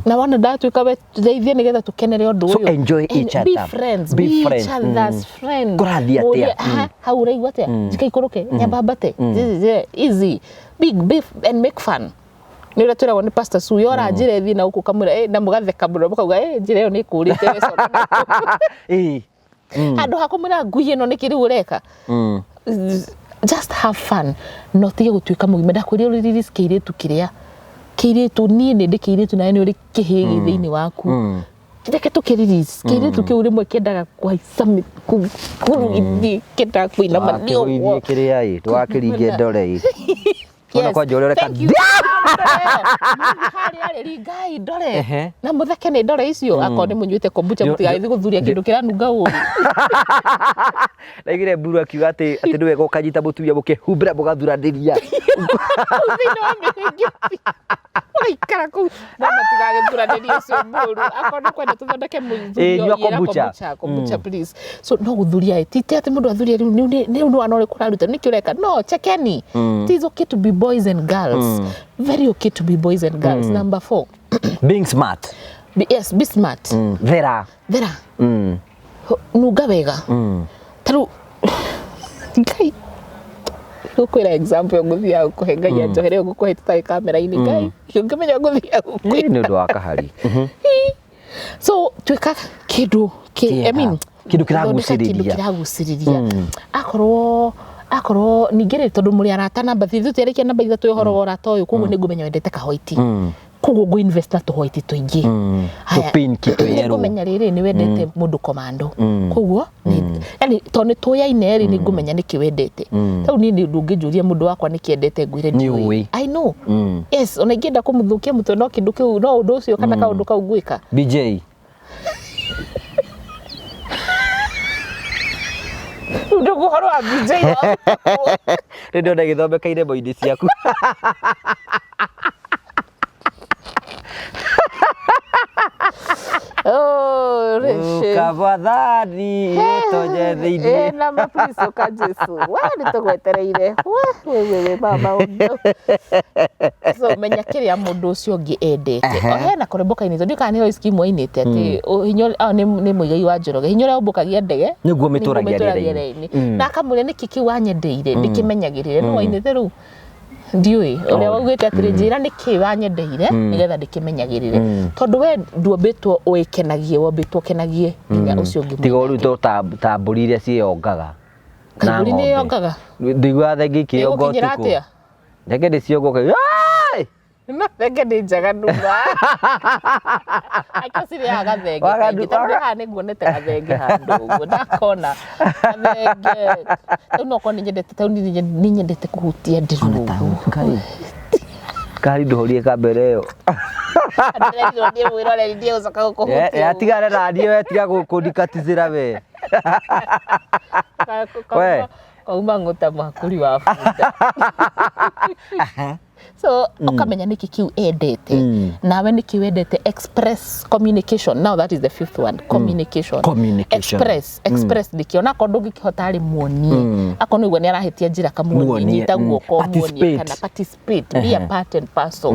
na wona ndatuĩka wet, teithia nĩgetha tũkenere ũndũ So ũyũ. Enjoy And each be other. friends. Be Be friends. each other's friends. Kũrathiĩ atĩa? Mũrie, "Ah, hau ũraigua atĩa? Njika ikũrũke, nyambambate?" Easy, big beef and make fun. Nĩ ũrĩa twĩragwo nĩ Pastor Sue, yora njĩra ĩthiĩ na gũkũ, ũkamwĩra, "Eh," na mũgatheka mũno, mũkauga, "Eh, njĩra ĩyo nĩ ĩkũrĩte we coka na gũkũ." Handũ ha kũmwĩra ngui ĩno nĩkĩ rĩu ũreka, just have fun na ũtige gũtuĩka mũgima. Ndakwĩrire ũrĩrĩrĩ kĩirĩtu kĩrĩa kĩirĩtu, niĩ nĩ ndĩ kĩirĩtu, nawe nĩ ũrĩ kĩhĩĩ gĩ thĩinĩ waku. Reke tũkĩrelease kĩirĩtu kĩu. Rĩmwe kĩendaga kũhaica mĩkuru, kĩendaga kũinama nĩ Wakĩgũithie ũguo. Kĩrĩa ĩ ndwakĩringie ndore ĩ. Wona kwanja ũrĩa ũreka. Thank you. Harĩa rĩ, ringai ndore na mũtheke nĩ ndore icio, akorwo nĩ mũnyuĩte kombucha, mũtigathiĩ gũthuria kĩndũ kĩranunga ũru. Ndaiguire Mburu akiuga atĩ nĩ wega ũkanyita mũtumia, mũkehumbĩra, mũgathuranĩria. Kũu thĩinĩ wa mĩrĩngĩti mũgaikara kũu, no matigagĩthuranĩrie ũcio mũru. Akorwo nĩ kwenda tũthondeke Ĩ, nyua kombucha. Kombucha, kombucha please. So no gũthuria ĩ, ti atĩ mũndũ athuria rĩu rĩu nĩ wana ũrĩkũ ũraruta, nĩkĩ ũreka, no chekeni. It is okay to be boys and girls, very okay to be boys and girls. Number four. Being smart. Yes, be smart. Thera. Thera. Nunga wega. Tarĩu Ngai, gũkwĩra example ngũthiaga gũkũhe, Ngai anjohere, ngũkũhe tũtarĩ kamera-inĩ. Ngai, ũngĩmenya ngũthiaga gũkwĩra. Nĩ ũndũ wa kahari. So tuĩka kĩndũ Kĩega. I mean, Kĩndũ thondeka kĩragucĩrĩria. kĩndũ kĩragucĩrĩria. Akorwo ningĩ rĩ, tondũ mũrĩ arata, namba ithuĩ tũtiarĩkia namba ithatũ ũhoro wa ũrata ũyũ, koguo nĩ ngũmenya wendete kahwaiti, koguo ngũ invest na tũhwaiti tũingĩ. Haya, Tũpinki, tũyellow. nĩngũmenya rĩrĩ nĩ wendete mũndũ komando, koguo yani tondũ nĩ tũyaine rĩ, nĩ ngũmenya nĩkĩ wendete. Rĩu niĩ nĩ ndũngĩnjũria mũndũ wakwa nĩkĩ endete, ngwĩre Nĩ ndiũĩ. ũĩ. I know. Yes, ona ingĩenda kũmũthũkia mũtwe, no kĩndũ kĩu, no ũndũ ũcio kana kaũndũ kau ngwĩka. BJ. Rĩu ndũguo ũhoro wa BJ. Rĩu ndĩrona gĩthondeka irembo-inĩ ciaku. Oh, Ũrĩci. Ũka Mwathani ũtonye thĩinĩ. Ĩ, na ma please ũka Jesu we nĩ tũgwetereire we we we we mama ũndũ so menya kĩrĩa mũndũ ũcio ũngĩ endete. O hena karwĩmbo kainĩtwo, ndiũĩ kana nĩ Lois Kim wainĩte atĩ hinya nĩ Mũigai wa Njoroge, hinya ũrĩa ũmbũkagia ndege Nĩguo mĩtũragia rĩera-inĩ. rĩera-inĩ. Na akamũria nĩkĩ kĩu wanyendeire ndĩkĩmenyagĩrĩre, no wainĩte rĩu ndiũĩ ũrĩa waugĩte atĩrĩ, njĩra nĩkĩ wanyendeire nĩgetha ndĩkĩmenyagĩrĩre, tondũ we nduombĩtwo ũĩkenagie, wombĩtwo ũkenagie nginya ũcio ũngĩ. Tiga ũrĩu to ta mbũri iria ciĩyongaga. Kaĩ mbũri nĩ yongaga? Ndiguaga thenge ikĩyonga Ĩgũkinyĩra ũtukũ. atĩa? Thenge ndĩciongoka. No thenge nĩ njaganu ma. Akio cirĩaga gathenge kaingĩ. Tondũ haha nĩ nguonete gathenge handũ ũguo ndakona gathenge. Rĩu no korwo nĩ nyendete, tondũ nĩ nyendete kũhutia ndĩru ũguo. Kari ndũhorie kambere ĩyo. Ndĩrerirwo niĩ mwĩroreri ndiĩ gũcoka gũkũhutia ũguo. Yatigane na niĩ we, tiga kũndikatizĩra we. We. Kauma ng'ũta mũhakũri wa bunda. So ũkamenya nĩkĩ kĩu endete, nawe nĩkĩ wendete. Express communication. Now that is the fifth one, communication. Communication. Express nĩkĩ onakorwo ndũngĩkĩhota rĩ, muonie. Akorwo nĩ ũguo nĩ arahĩtia njĩra, kamuonie. Muonie, Nyita guoko muonie. Participate. Kana participate, be a part and parcel.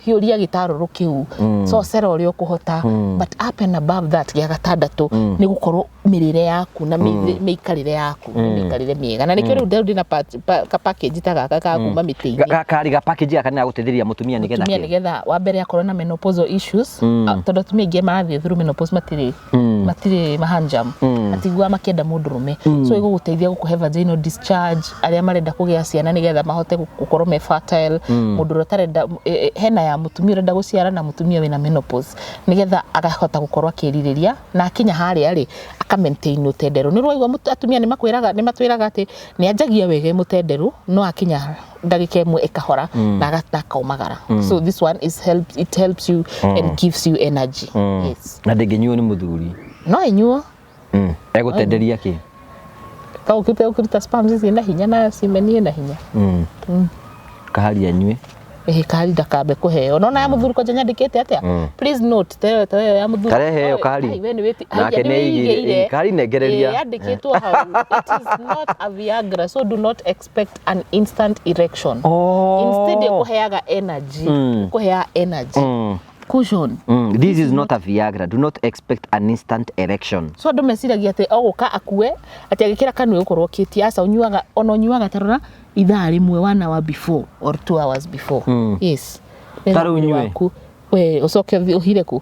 Hiũria gĩtarũrũ kĩu, cocera ũrĩa ũkũhota. But up and above that, gĩa gatandatũ nĩ gũkorwo mĩrĩre yaku na mĩikarĩre yaku nĩ mĩikarĩre mĩega, na nĩkĩo rĩu ndĩna ka package ta gaka ka kuma mĩtĩ-inĩ. Kari ga package gaka nĩ gagũteithĩrĩria mũtumia nĩgetha Mũtumia kĩ? Nĩgetha wa mbere akorwo na menopausal issues, tondũ atumia aingĩ marathiĩ through menopause matirĩ mahanjam, matiguaga makĩenda mũndũrũme. So ĩgũgũteithia gũkũhe vaginal discharge, arĩa marenda kũgĩa ciana nĩgetha mahote gũkorwo me fertile, mũndũ ũrĩa ũtarenda, hena ya mũtumia ũrenda gũciara na mũtumia wĩna menopause, nĩgetha akahota gũkorwo akĩrirĩria na akinya harĩa rĩ, aka maintain ũtenderũ. Nĩ ũraigua atumia nĩ makwĩraga, nĩ matwĩraga atĩ nĩ anjagia wega mũtenderũ, no akinya ndagĩka ĩmwe ĩkahora na akaumagara. So this one is help, it helps you and gives you energy, yes. Na ndĩngĩnyuo nĩ mũthuri? No ĩnyuo. Egũtenderia kĩ? Ka ũkĩte ũkĩruta sperms ciĩna hinya na semen ĩna hinya. Kahari anyue. Ĩhĩ, kahari ndakambe kũheo. Nona ya mũthuri kwanja nyandĩkĩte atĩa? Please note teyo teyo ya mũthuri. Kareheo kahari. Ai, we nĩ wĩti- Nake Haiya, nĩ nĩ aigĩire- wĩigĩire. Kahari nengereria. Ĩĩ, yandĩkĩtwo hau, it is not a Viagra, so do not expect an instant erection. Instead ĩkũheaga energy, ĩkũheaga energy cushion. This is not a Viagra. Do not expect an instant erection. So andũ meciragia atĩ ogũka akue atĩ agĩkĩra kanua ĩgũkorwo kĩtie. Aca, ũnyuaga, ona ũnyuaga tarora ithaa rĩmwe, 1 hour before or 2 hours before, yes. Ta rĩu Mwĩrĩ nyue? waku we ũcoke ũthiĩ ũhire kũ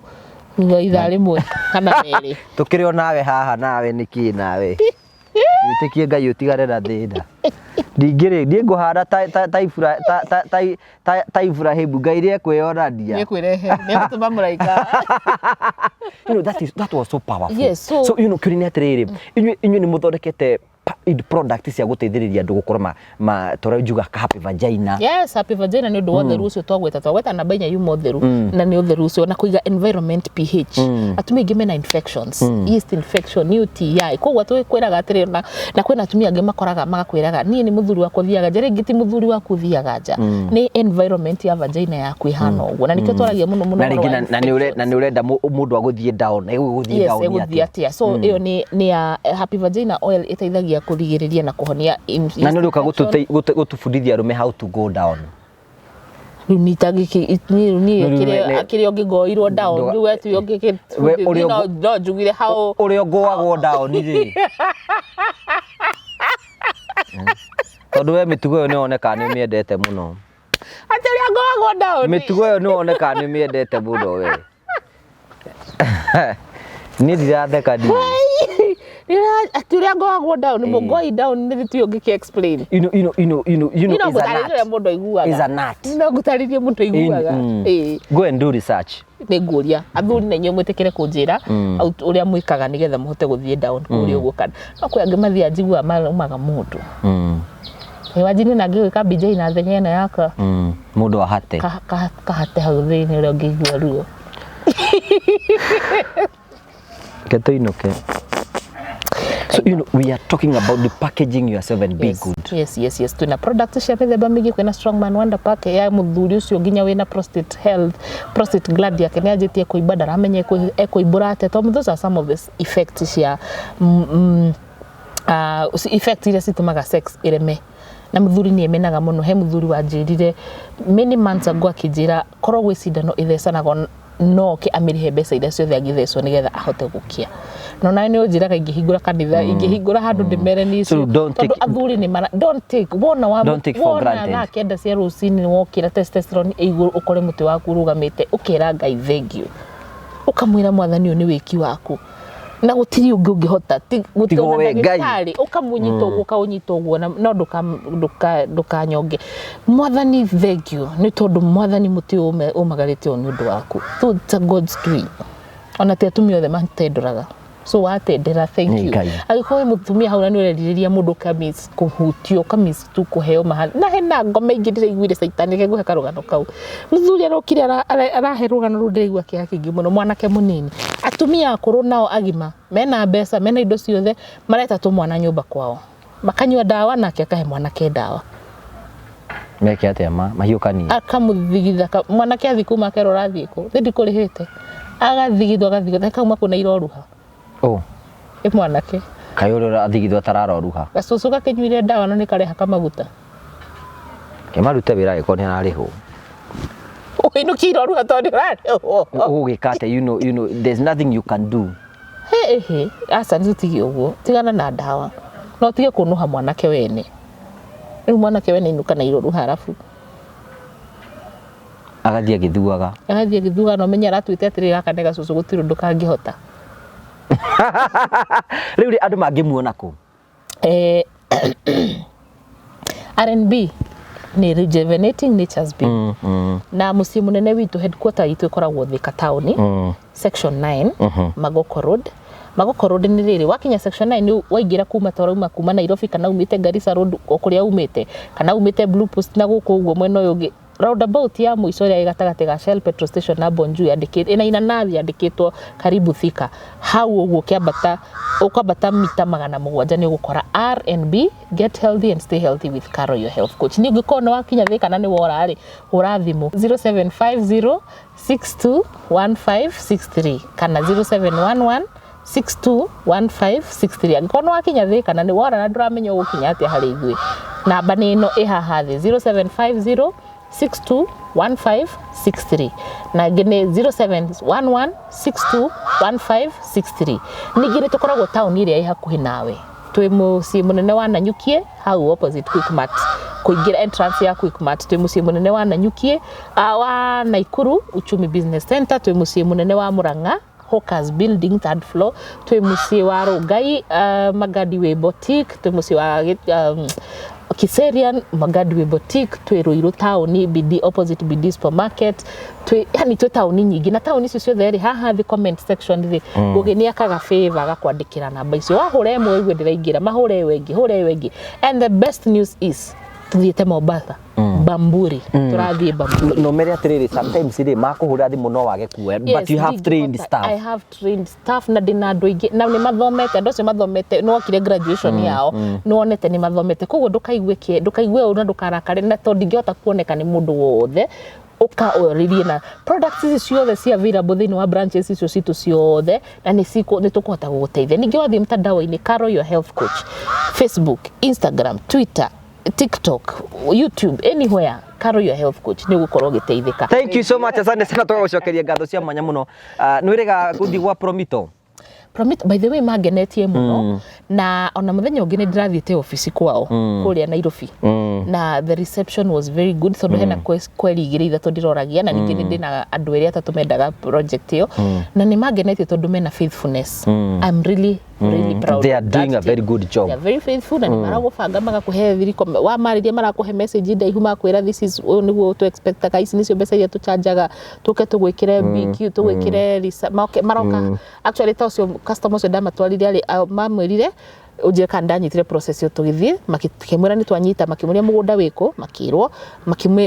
thutha wa ithaa rĩmwe kana merĩ. Tũkĩrĩ o nawe haha, nawe nĩkĩ nawe? Wĩtĩkie Ngai ũtigane na thĩna. Ningĩ rĩ, niĩ ngũhana ta Ibrahimu, Ngai nĩekwĩyonania. Nĩekwĩrehe, nĩegũtũma mũraika. That was so powerful. Yes, so kĩũria nĩ atĩrĩrĩ, inyuĩ nĩ mũthondekete product cia gũteithĩrĩria andũ gũkorwo ma tũrĩa njuga happy vagina. Yes, happy vagina nĩ ũndũ wa ũtheru ũcio twagweta namba inya yuma ũtheru, na nĩ ũtheru ũcio na kũiga environment pH. Atumia aingĩ mena infections, yeast infection, UTI, koguo twĩkwĩraga atĩrĩ, na kwĩna atumia angĩ makoraga magakwĩraga, niĩ nĩ mũthuri wakwa ũthiaga nja. Rĩngĩ ti mũthuri waku ũthiaga nja, nĩ environment ya vagina yaku ĩhana ũguo, na nĩkĩo twaragia mũno mũno Na ũhoro rĩngĩ wa na nĩ ũrenda mũndũ agũthiĩ down, egũgũthiĩ yes down ĩgũthiĩ atĩa? Atĩa? So ĩyo nĩ ya happy vagina oil, ĩteithagia kũrigĩrĩria na kũhonia Na nĩ ũrĩũka infection. Gũtũbundithia arũme how to go down. Rĩu nitangĩkĩ niĩ Rĩu kĩrĩa ũngĩgoirwo down, rĩu we tuĩ ũngĩkĩ We ũrĩa no njugire how ũrĩa ũngũagwo down rĩ, tondũ we mĩtugo ĩyo nĩ wonekaga nĩ ũmĩendete mũno. Atĩ ũrĩa ngoragwo down? Mĩtugo ĩyo nĩ wonekaga nĩ ũmĩendete mũno we. Niĩ ndiratheka ndi. Atĩ ũrĩa ngoragwo down, going down nĩ tuĩ ũngĩkĩ explain. You know, No is a ngũtarĩrie ũrĩa nut. mũndũ aiguaga. Is a nut. No ngũtarĩrie mũndũ aiguaga. Ĩĩ. Go and do research. Nĩ nguria athuri na inyuĩ mwĩtĩkĩre kũnjĩra ũrĩa mwĩkaga nĩgetha mũhote gũthiĩ down kũrĩa ũguo, kana no kwĩ angĩ mathiaga njiguaga maumaga mũndũ. Wanjini na ngĩgwĩka BJ na thenya ĩno yakwa. Mũndũ ahate. Kahate hau thĩinĩ ũrĩa ũngĩigua ruo. Reke tũinũke. So you know, we are talking about the packaging yourself and be good. Yes, twina product cia mĩthemba mĩingĩ. Kwĩna Strongman Wonder Pack ya mũthuri ũcio nginya wĩna prostate health, prostate gland yake nĩ anjĩtie kũimba, ndaramenya ekũimbũra atĩa, tondũ those are some of the effects cia effect iria citũmaga sex ĩreme, na mũthuri nĩ emenaga mũno. He mũthuri wanjĩrire many months ago, akĩnjĩra korwo gwĩ cindano ĩthecanagwo, no oke amĩrĩhe mbeca iria ciothe angĩthecwo nĩgetha ahote gũkia. No nawe nĩ ũnjĩraga ingĩhingũra kanitha, ingĩhingũra handũ ndĩmere nĩ So don't tondũ athuri nĩ mara don't take wona wa Don't take for wona granted. thaa 9 cia rũcinĩ wokĩra, testosterone ĩ igũrũ, ũkore mũtĩ waku ũrũgamĩte, ũkera Ngai thank you, ũkamwĩra, "Mwathani, ũyũ nĩ wĩki waku na gũtirĩ ũngĩ ũngĩhota." Tiga we Ngai. Ndagĩtarĩ ũkamũnyita ũguo, ũkaũnyita ũguo na no ndũkanyonge. "Mwathani, thank you," nĩ tondũ Mwathani, mũtĩ ũyũ ũmagarĩte ũũ nĩ ũndũ waku. So it's a God's doing. Ona ti atumia othe matendoraga, so watendera, thank Nĩ you. Ngai. Angĩkorwo wĩ mũtumia hau na nĩ ũrerirĩria mũndũ, ũkamiss kũhutio, ũkamiss tu kũheo maha na hena ngoma ingĩ ndĩraiguire caitani. Reke ngũhe karũgano kau. Mũthuri arokire arahe rũgano rũu, ndĩraigua kĩeha kĩingĩ mũno. Mwanake mũnini, atumia akũrũ nao agima mena mbeca, mena indo ciothe, mareta tũmwana nyũmba kwao, makanyua ndawa, nake akahe mwanake ndawa. Meke atĩa mahiũkanie? Akamũthigitha mwanake athi kuma akerwo, "Ũrathiĩ kũ? Thĩ ndikũrĩhĩte." Agathigithwo, agathigithwo, kauma kũ na iroruha. Oh. Ĩ mwanake. Kaĩ ũrĩa ũrathigithwo atararoruha? Gacũcũ gakĩnyuire ndawa na nĩ kareha kamaguta. Kĩmarute wĩra angĩkorwo nĩ ararĩhwo. Ũinũkie iroruha tondũ ũrarĩhwo? Ũgũgĩka atĩa? You know there's nothing you can do. Hĩ hĩ, aca, nĩ tũtige ũguo. Tigana na ndawa no tige kũnũha mwanake wene. Rĩu mwanake wene inũka na iroruha, arabu Agathiĩ agĩthuaga. Agathiĩ agĩthuaga, na ũmenye aratuĩte atĩrĩ, gaka nĩ gacũcũ, gũtirĩ ũndũ kangĩhota. Rĩu rĩ, andũ mangĩmuona kũ? R&B nĩ Rejuvenating Nature's Being, na mũciĩ mũnene witũ, headquarter itũ, ĩkoragwo Thika taũni, section 9, Magoko Road. Magoko Road nĩ rĩrĩ, wakinya section 9 nĩ waingĩra kuma ta ũrauma kuma Nairobi, kana umĩte Garissa Road o kũrĩa umĩte, kana umĩte Blue Post na gũkũ ũguo mwena ũyũ ũngĩ, roundabout ya mũico ĩrĩa ĩ gatagatĩ ga Shell petrol station na Bonjour, yandĩkĩtwo ĩna inanathi yandĩkĩtwo "Karibu Thika". Hau ũguo ũkĩambata, ũkwambata mita 700, nĩ ũgũkora R&B. Get healthy and stay healthy with Carol, your health coach. Nĩ ũngĩkorwo nĩ wakinya Thika na nĩ wora rĩ, hũra thimũ 0750 621563 kana 0711 621563. Angĩkorwo nĩ wakinya Thika na nĩ wora na ndũramenya ũgũkinya atĩa harĩ ithuĩ, namba nĩ ĩno ĩ haha thĩ, 0750 621563 na ĩngĩ nĩ 0711 621563. Ningĩ nĩ tũkoragwo taũni ĩrĩa ĩ hakuhĩ nawe. Twĩ mũciĩ mũnene wa Nanyukie, hau opposite Quickmart, kũingĩra entrance ya Quickmart. Twĩ mũciĩ mũnene wa Nanyukie, wa Naikuru, Uchumi Business Center. Twĩ mũciĩ mũnene wa Murang'a, Hawkers Building, third floor. Twĩ mũciĩ wa Rongai, Magadi Way Boutique. Twĩ mũciĩ wa Kiserian, Magadi Way Boutique. Twĩ Ruiru taũni, BD, opposite BD Supermarket. Twĩ, yani, twĩ taũni nyingĩ, na taũni icio ciothe rĩ, haha thĩ comment section rĩ, Ngũgĩ nĩ akaga favor agakwandĩkĩra namba icio. Wahũra ĩmwe ũigue ndĩraingĩra, mahũre ĩyo ĩngĩ, hũra ĩyo ĩngĩ. And the best news is tũthiĩte Mombasa, Bamburi. Tũrathiĩ Bamburi. No mere atĩrĩrĩ, sometimes rĩ, makũhũrĩra thimũ no wage kuoya, but you have trained ndingĩhota. staff. I have trained staff na ndĩna andũ aingĩ na nĩ mathomete. Andũ acio mathomete, nĩ wokire graduation yao, nĩ wonete nĩ mathomete. Koguo ndũkaigue ndũkaigue ũru na ndũkarakare na tondũ ndingĩhota kuoneka nĩ mũndũ wothe ũka ũrĩrie. Na products ici ciothe ci available thĩinĩ wa branches icio citũ ciothe, na nĩ tũkũhota gũgũteithia. Ningĩ wathiĩ mtandao-inĩ, Carol your health coach, Facebook, Instagram, Twitter, TikTok, YouTube, anywhere, Carol your health coach, nĩ ũgũkorwo ũgĩteithĩka. Thank you so much, asante sana, tũgagũcokeria ngatho cia mwanya mũno. Nĩ wĩrĩga gũthiĩ gwa Promito? Promit, by the way, mangenetie mũno, na ona mũthenya ũngĩ nĩ ndĩrathiĩte obici kwao kũrĩa Nairobi, na the reception was very good, tondũ hena kweri igĩrĩ ithatũ ndĩroragia, na ningĩ nĩ ndĩna andũ erĩ atatũ mendaga project ĩyo, na nĩ mangenetie tondũ mena faithfulness. I'm really really proud They are of that doing a team. very good job. They are very faithful, na nĩ maragũbanga, magakũhe thiriko wamarĩria, marakũhe message ndaihu, makwĩra this is, ũyũ nĩguo tũ expectaga, ici nĩcio mbeca iria tũchanjaga, tũke tũgwĩkĩre BQ, tũgwĩkĩre maroka. Actually, ta ũcio customer ũcio ndamatwarire arĩ mamwĩrire ũnjĩre kana ndanyitire process ĩyo, tũgĩthiĩ makĩmwĩra nĩ twanyita, makĩmũria mũgũnda wĩkũ, makĩrwo,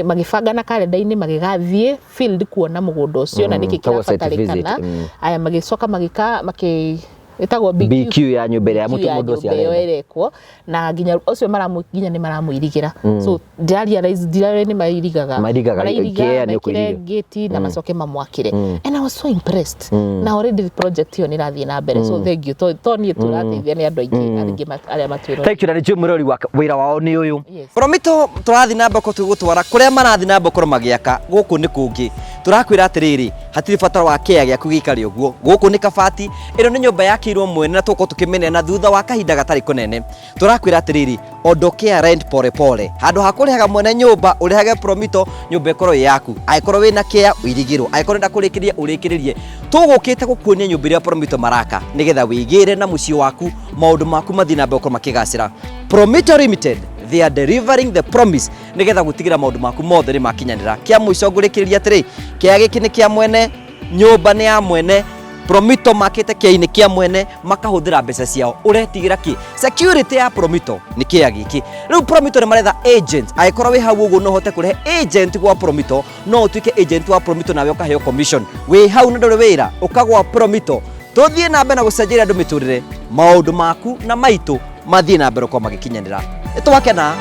magĩbanga na karenda-inĩ, magĩgathiĩ field kuona mũgũnda ũcio na nĩkĩ Toguo site visit, kĩrabatarĩkana. Aya, magĩcoka magĩka makĩ Ĩtagwo BQ. BQ ya nyũmba ĩrĩa ya BQ ya mũndũ ũcio nyũmba ĩyo arenda. ĩrekwo na nginya ũcio maramu nginya nĩ maramũirigĩra, so ndĩrarealize ndirarĩ nĩ mairigaga. Mairigaga, Marairiga, kĩea nĩ mekĩre ũkũiriga. gate na macoke mamwakĩre, and I was so impressed, na already project ĩyo nĩ ĩrathiĩ na mbere, so thank you, to niĩ tũrateithia nĩ andũ aingĩ angĩ arĩa matwĩrorera. Thank you, na nĩ njũĩ mwĩrori wa wĩra wao nĩ ũyũ. Yes. Promito tũrathiĩ na mbere tũgũtwara kũrĩa marathiĩ na mbere gũkorwo magĩaka gũkũ nĩ kũngĩ. Tũrakwĩra atĩrĩrĩ, hatirĩ bata wa kĩea gĩaku gĩikare ũguo. Gũkũ nĩ kabati, ĩno nĩ nyũmba yakĩirwo mwene na tũgũkorwo tũkĩmĩneana thutha wa kahinda gatarĩ kũnene. Tũrakwĩra atĩrĩrĩ, ondokea rent pole pole. Handũ ha kũrĩhaga mwene nyũmba, ũrĩhage Promito, nyũmba ĩkorwo ĩ yaku. Angĩkorwo wĩna kĩea, ũirigĩrwo. Angĩkorwo ũrenda kũrĩkĩrĩria, ũrĩkĩrĩrie. Tũgũkĩte gũkuonia nyũmba ĩrĩa Promito maraka nĩgetha wĩgĩre na mũciĩ waku, maũndũ maku mathiĩ na mbere gũkorwo makĩgacĩra. Promito Limited, they are delivering the promise nĩgetha gũtigĩra maũndũ maku mothe nĩ makinyanĩra. Kĩa mũico ngũrĩkĩrĩria atĩrĩ, kĩea gĩkĩ nĩ kĩa mwene, nyũmba nĩ ya mwene, Promito makĩte kĩea-inĩ kĩa mwene makahũthĩra mbeca ciao. Ũretigĩra kĩ? Security ya Promito nĩ kĩea gĩkĩ. Rĩu Promito nĩ maretha agent. Angĩkorwo wĩ hau ũguo no ũhote kũrehe agent gwa Promito, no ũtuĩke agent wa Promito nawe ũkaheo commission. Wĩ hau na ndũrĩ wĩra, ũkagwa Promito. Tũthiĩ na mbere na gũcenjeria andũ mĩtũrĩre, maũndũ maku na maitũ mathiĩ na mbere gũkorwo magĩkinyanĩra. Nĩ twakena.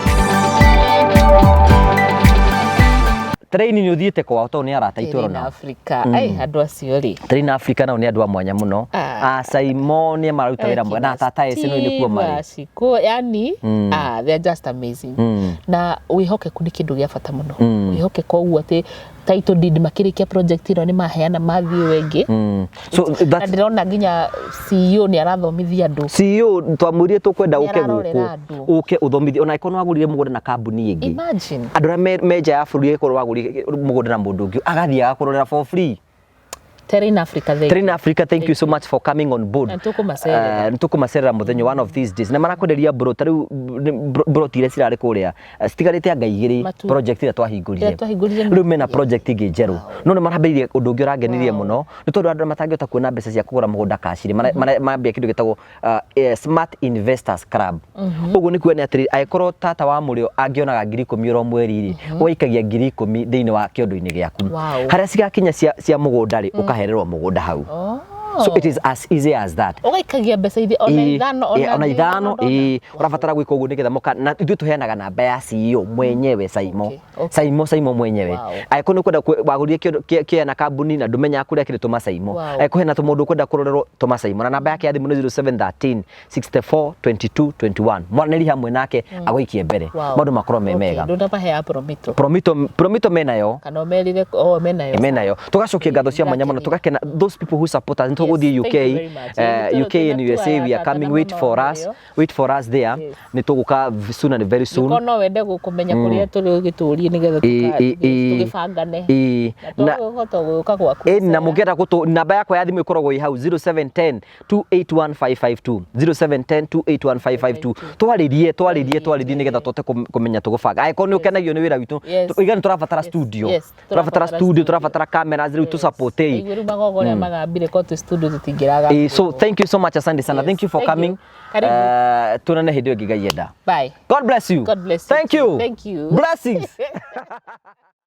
Train nĩ ũthiĩte kwao tondũ nĩ arata aitũ Train oro nao. Africa, ai, andũ acio rĩ. Train Africa nao nĩ andũ a mwanya mũno. Ah. A Simon nĩ mararuta wĩra mwega na tata ese no nĩkuo marĩ. Ashiko, yani ah, they are just amazing, na wĩhokeku nĩ kĩndũ gĩa bata mũno, wĩhokeku ũguo atĩ title deed makĩrĩkia project ĩno nĩ maheana mathiĩ wengĩ. So Na that's ndĩrona nginya CEO nĩ arathomithia andũ. CEO twamwĩrire tũkwenda Nĩ ũke ararorera gũkũ andũ. ũke ũthomithie ona angĩkorwo nĩ wagũrire mũgũnda na kambuni ĩngĩ. Imagine. Andũ arĩa me nja ya bũrũri, angĩkorwo wagũrire mũgũnda na mũndũ ũngĩ, agathiĩ agakũrorera for free. Terrain Africa, thank you. Train Africa, thank you so much for coming on board. Na nĩtũkũmacerera. Nĩ tũkũmacerera mũthenya, one of these days. Na marakwenderia bro, ta rĩu broti iria cirarĩ kũrĩa citigarĩte anga igĩrĩ Matu. Project ĩrĩa twahingũrire. Ĩrĩa twahingũrire. Rĩu mena project ĩngĩ njerũ. No nĩ marambĩrĩirie ũndũ ũngĩ ũrangenirie mũno nĩ tondũ andũ arĩa matangĩhota kuona mbeca cia kũgũra mũgũnda cash rĩ, marambia kĩndũ gĩtagwo Smart Investors Club. Ũguo nĩ kuga nĩ atĩrĩrĩ, angĩkorwo tata wa mũrĩo angĩonaga 10,000 oro mweri rĩ, ũgaikagia 10,000 thĩinĩ wa kĩondo-inĩ gĩaku. Harĩa cigakinya cia mũgũnda rĩ, ũkahererwo mũgũnda hau. Oh. So it is as easy as that. Ũgaikagia mbeca iria ona Ĩĩ, ithano, ĩĩ, ona ithano, ndona. ĩĩ, ũrabatara gwĩka ũguo nĩgetha mũka na ithuĩ tũheanaga namba ya CEO mwenyewe Saimo. Okay. Saimo, Saimo mwenyewe. Angĩkorwo nĩ ũkwenda wagũrire kĩondo kĩa na kambuni na ndũmenyaga kũrĩa kĩrĩ, tũma Saimo. Angĩkorwo hena mũndũ ũkwenda kũrorerwo, tũma Saimo na namba yake ya thimũ nĩ 0713 64 22 21. Mwaranĩri hamwe nake agũikie mbere, maũndũ makorwo me mega. Ndũnamaheaga Promito? Promito, Promito menayo. Kana ũmerire o menayo? Menayo. Tugacokia ngatho cia mwanya mũno, tũgakena those people who support us. Nĩtũgũthiĩ Yes, UK, thank you very much. UK and USA, we are coming, wait for us, wait for us there. Yes. Nĩ tũgũka soon and very soon. Nĩkorwo no wende kũmenya kũrĩa tũrĩ, ũgĩtũrie nĩgetha tũgĩbangane. Na tũhota gũka gwaku. Ĩ, na mũngĩenda gũtũ, namba yakwa ya thimũ ĩkoragwo ĩ hau, 0710 281552, 0710 281552. Twarĩrie, twarĩrie, twarĩrie nĩgetha tũhote kũmenya tũgũbanga. Angĩkorwo nĩ ũkenagio nĩ wĩra witũ, ũiga nĩ tũrabatara studio, tũrabatara studio, tũrabatara cameras rĩu, tũsupportei. Aigua rĩu magogo ũrĩa magambire ko twĩ studio tũtingĩraga. Ĩ, so thank you so much, asante sana. Yes, Thank you for thank you. coming. Karibu. Tuonane hĩndĩ ĩyo ĩngĩ Ngai enda. Bye. God bless you. God bless you Thank too. you. Thank you. Blessings.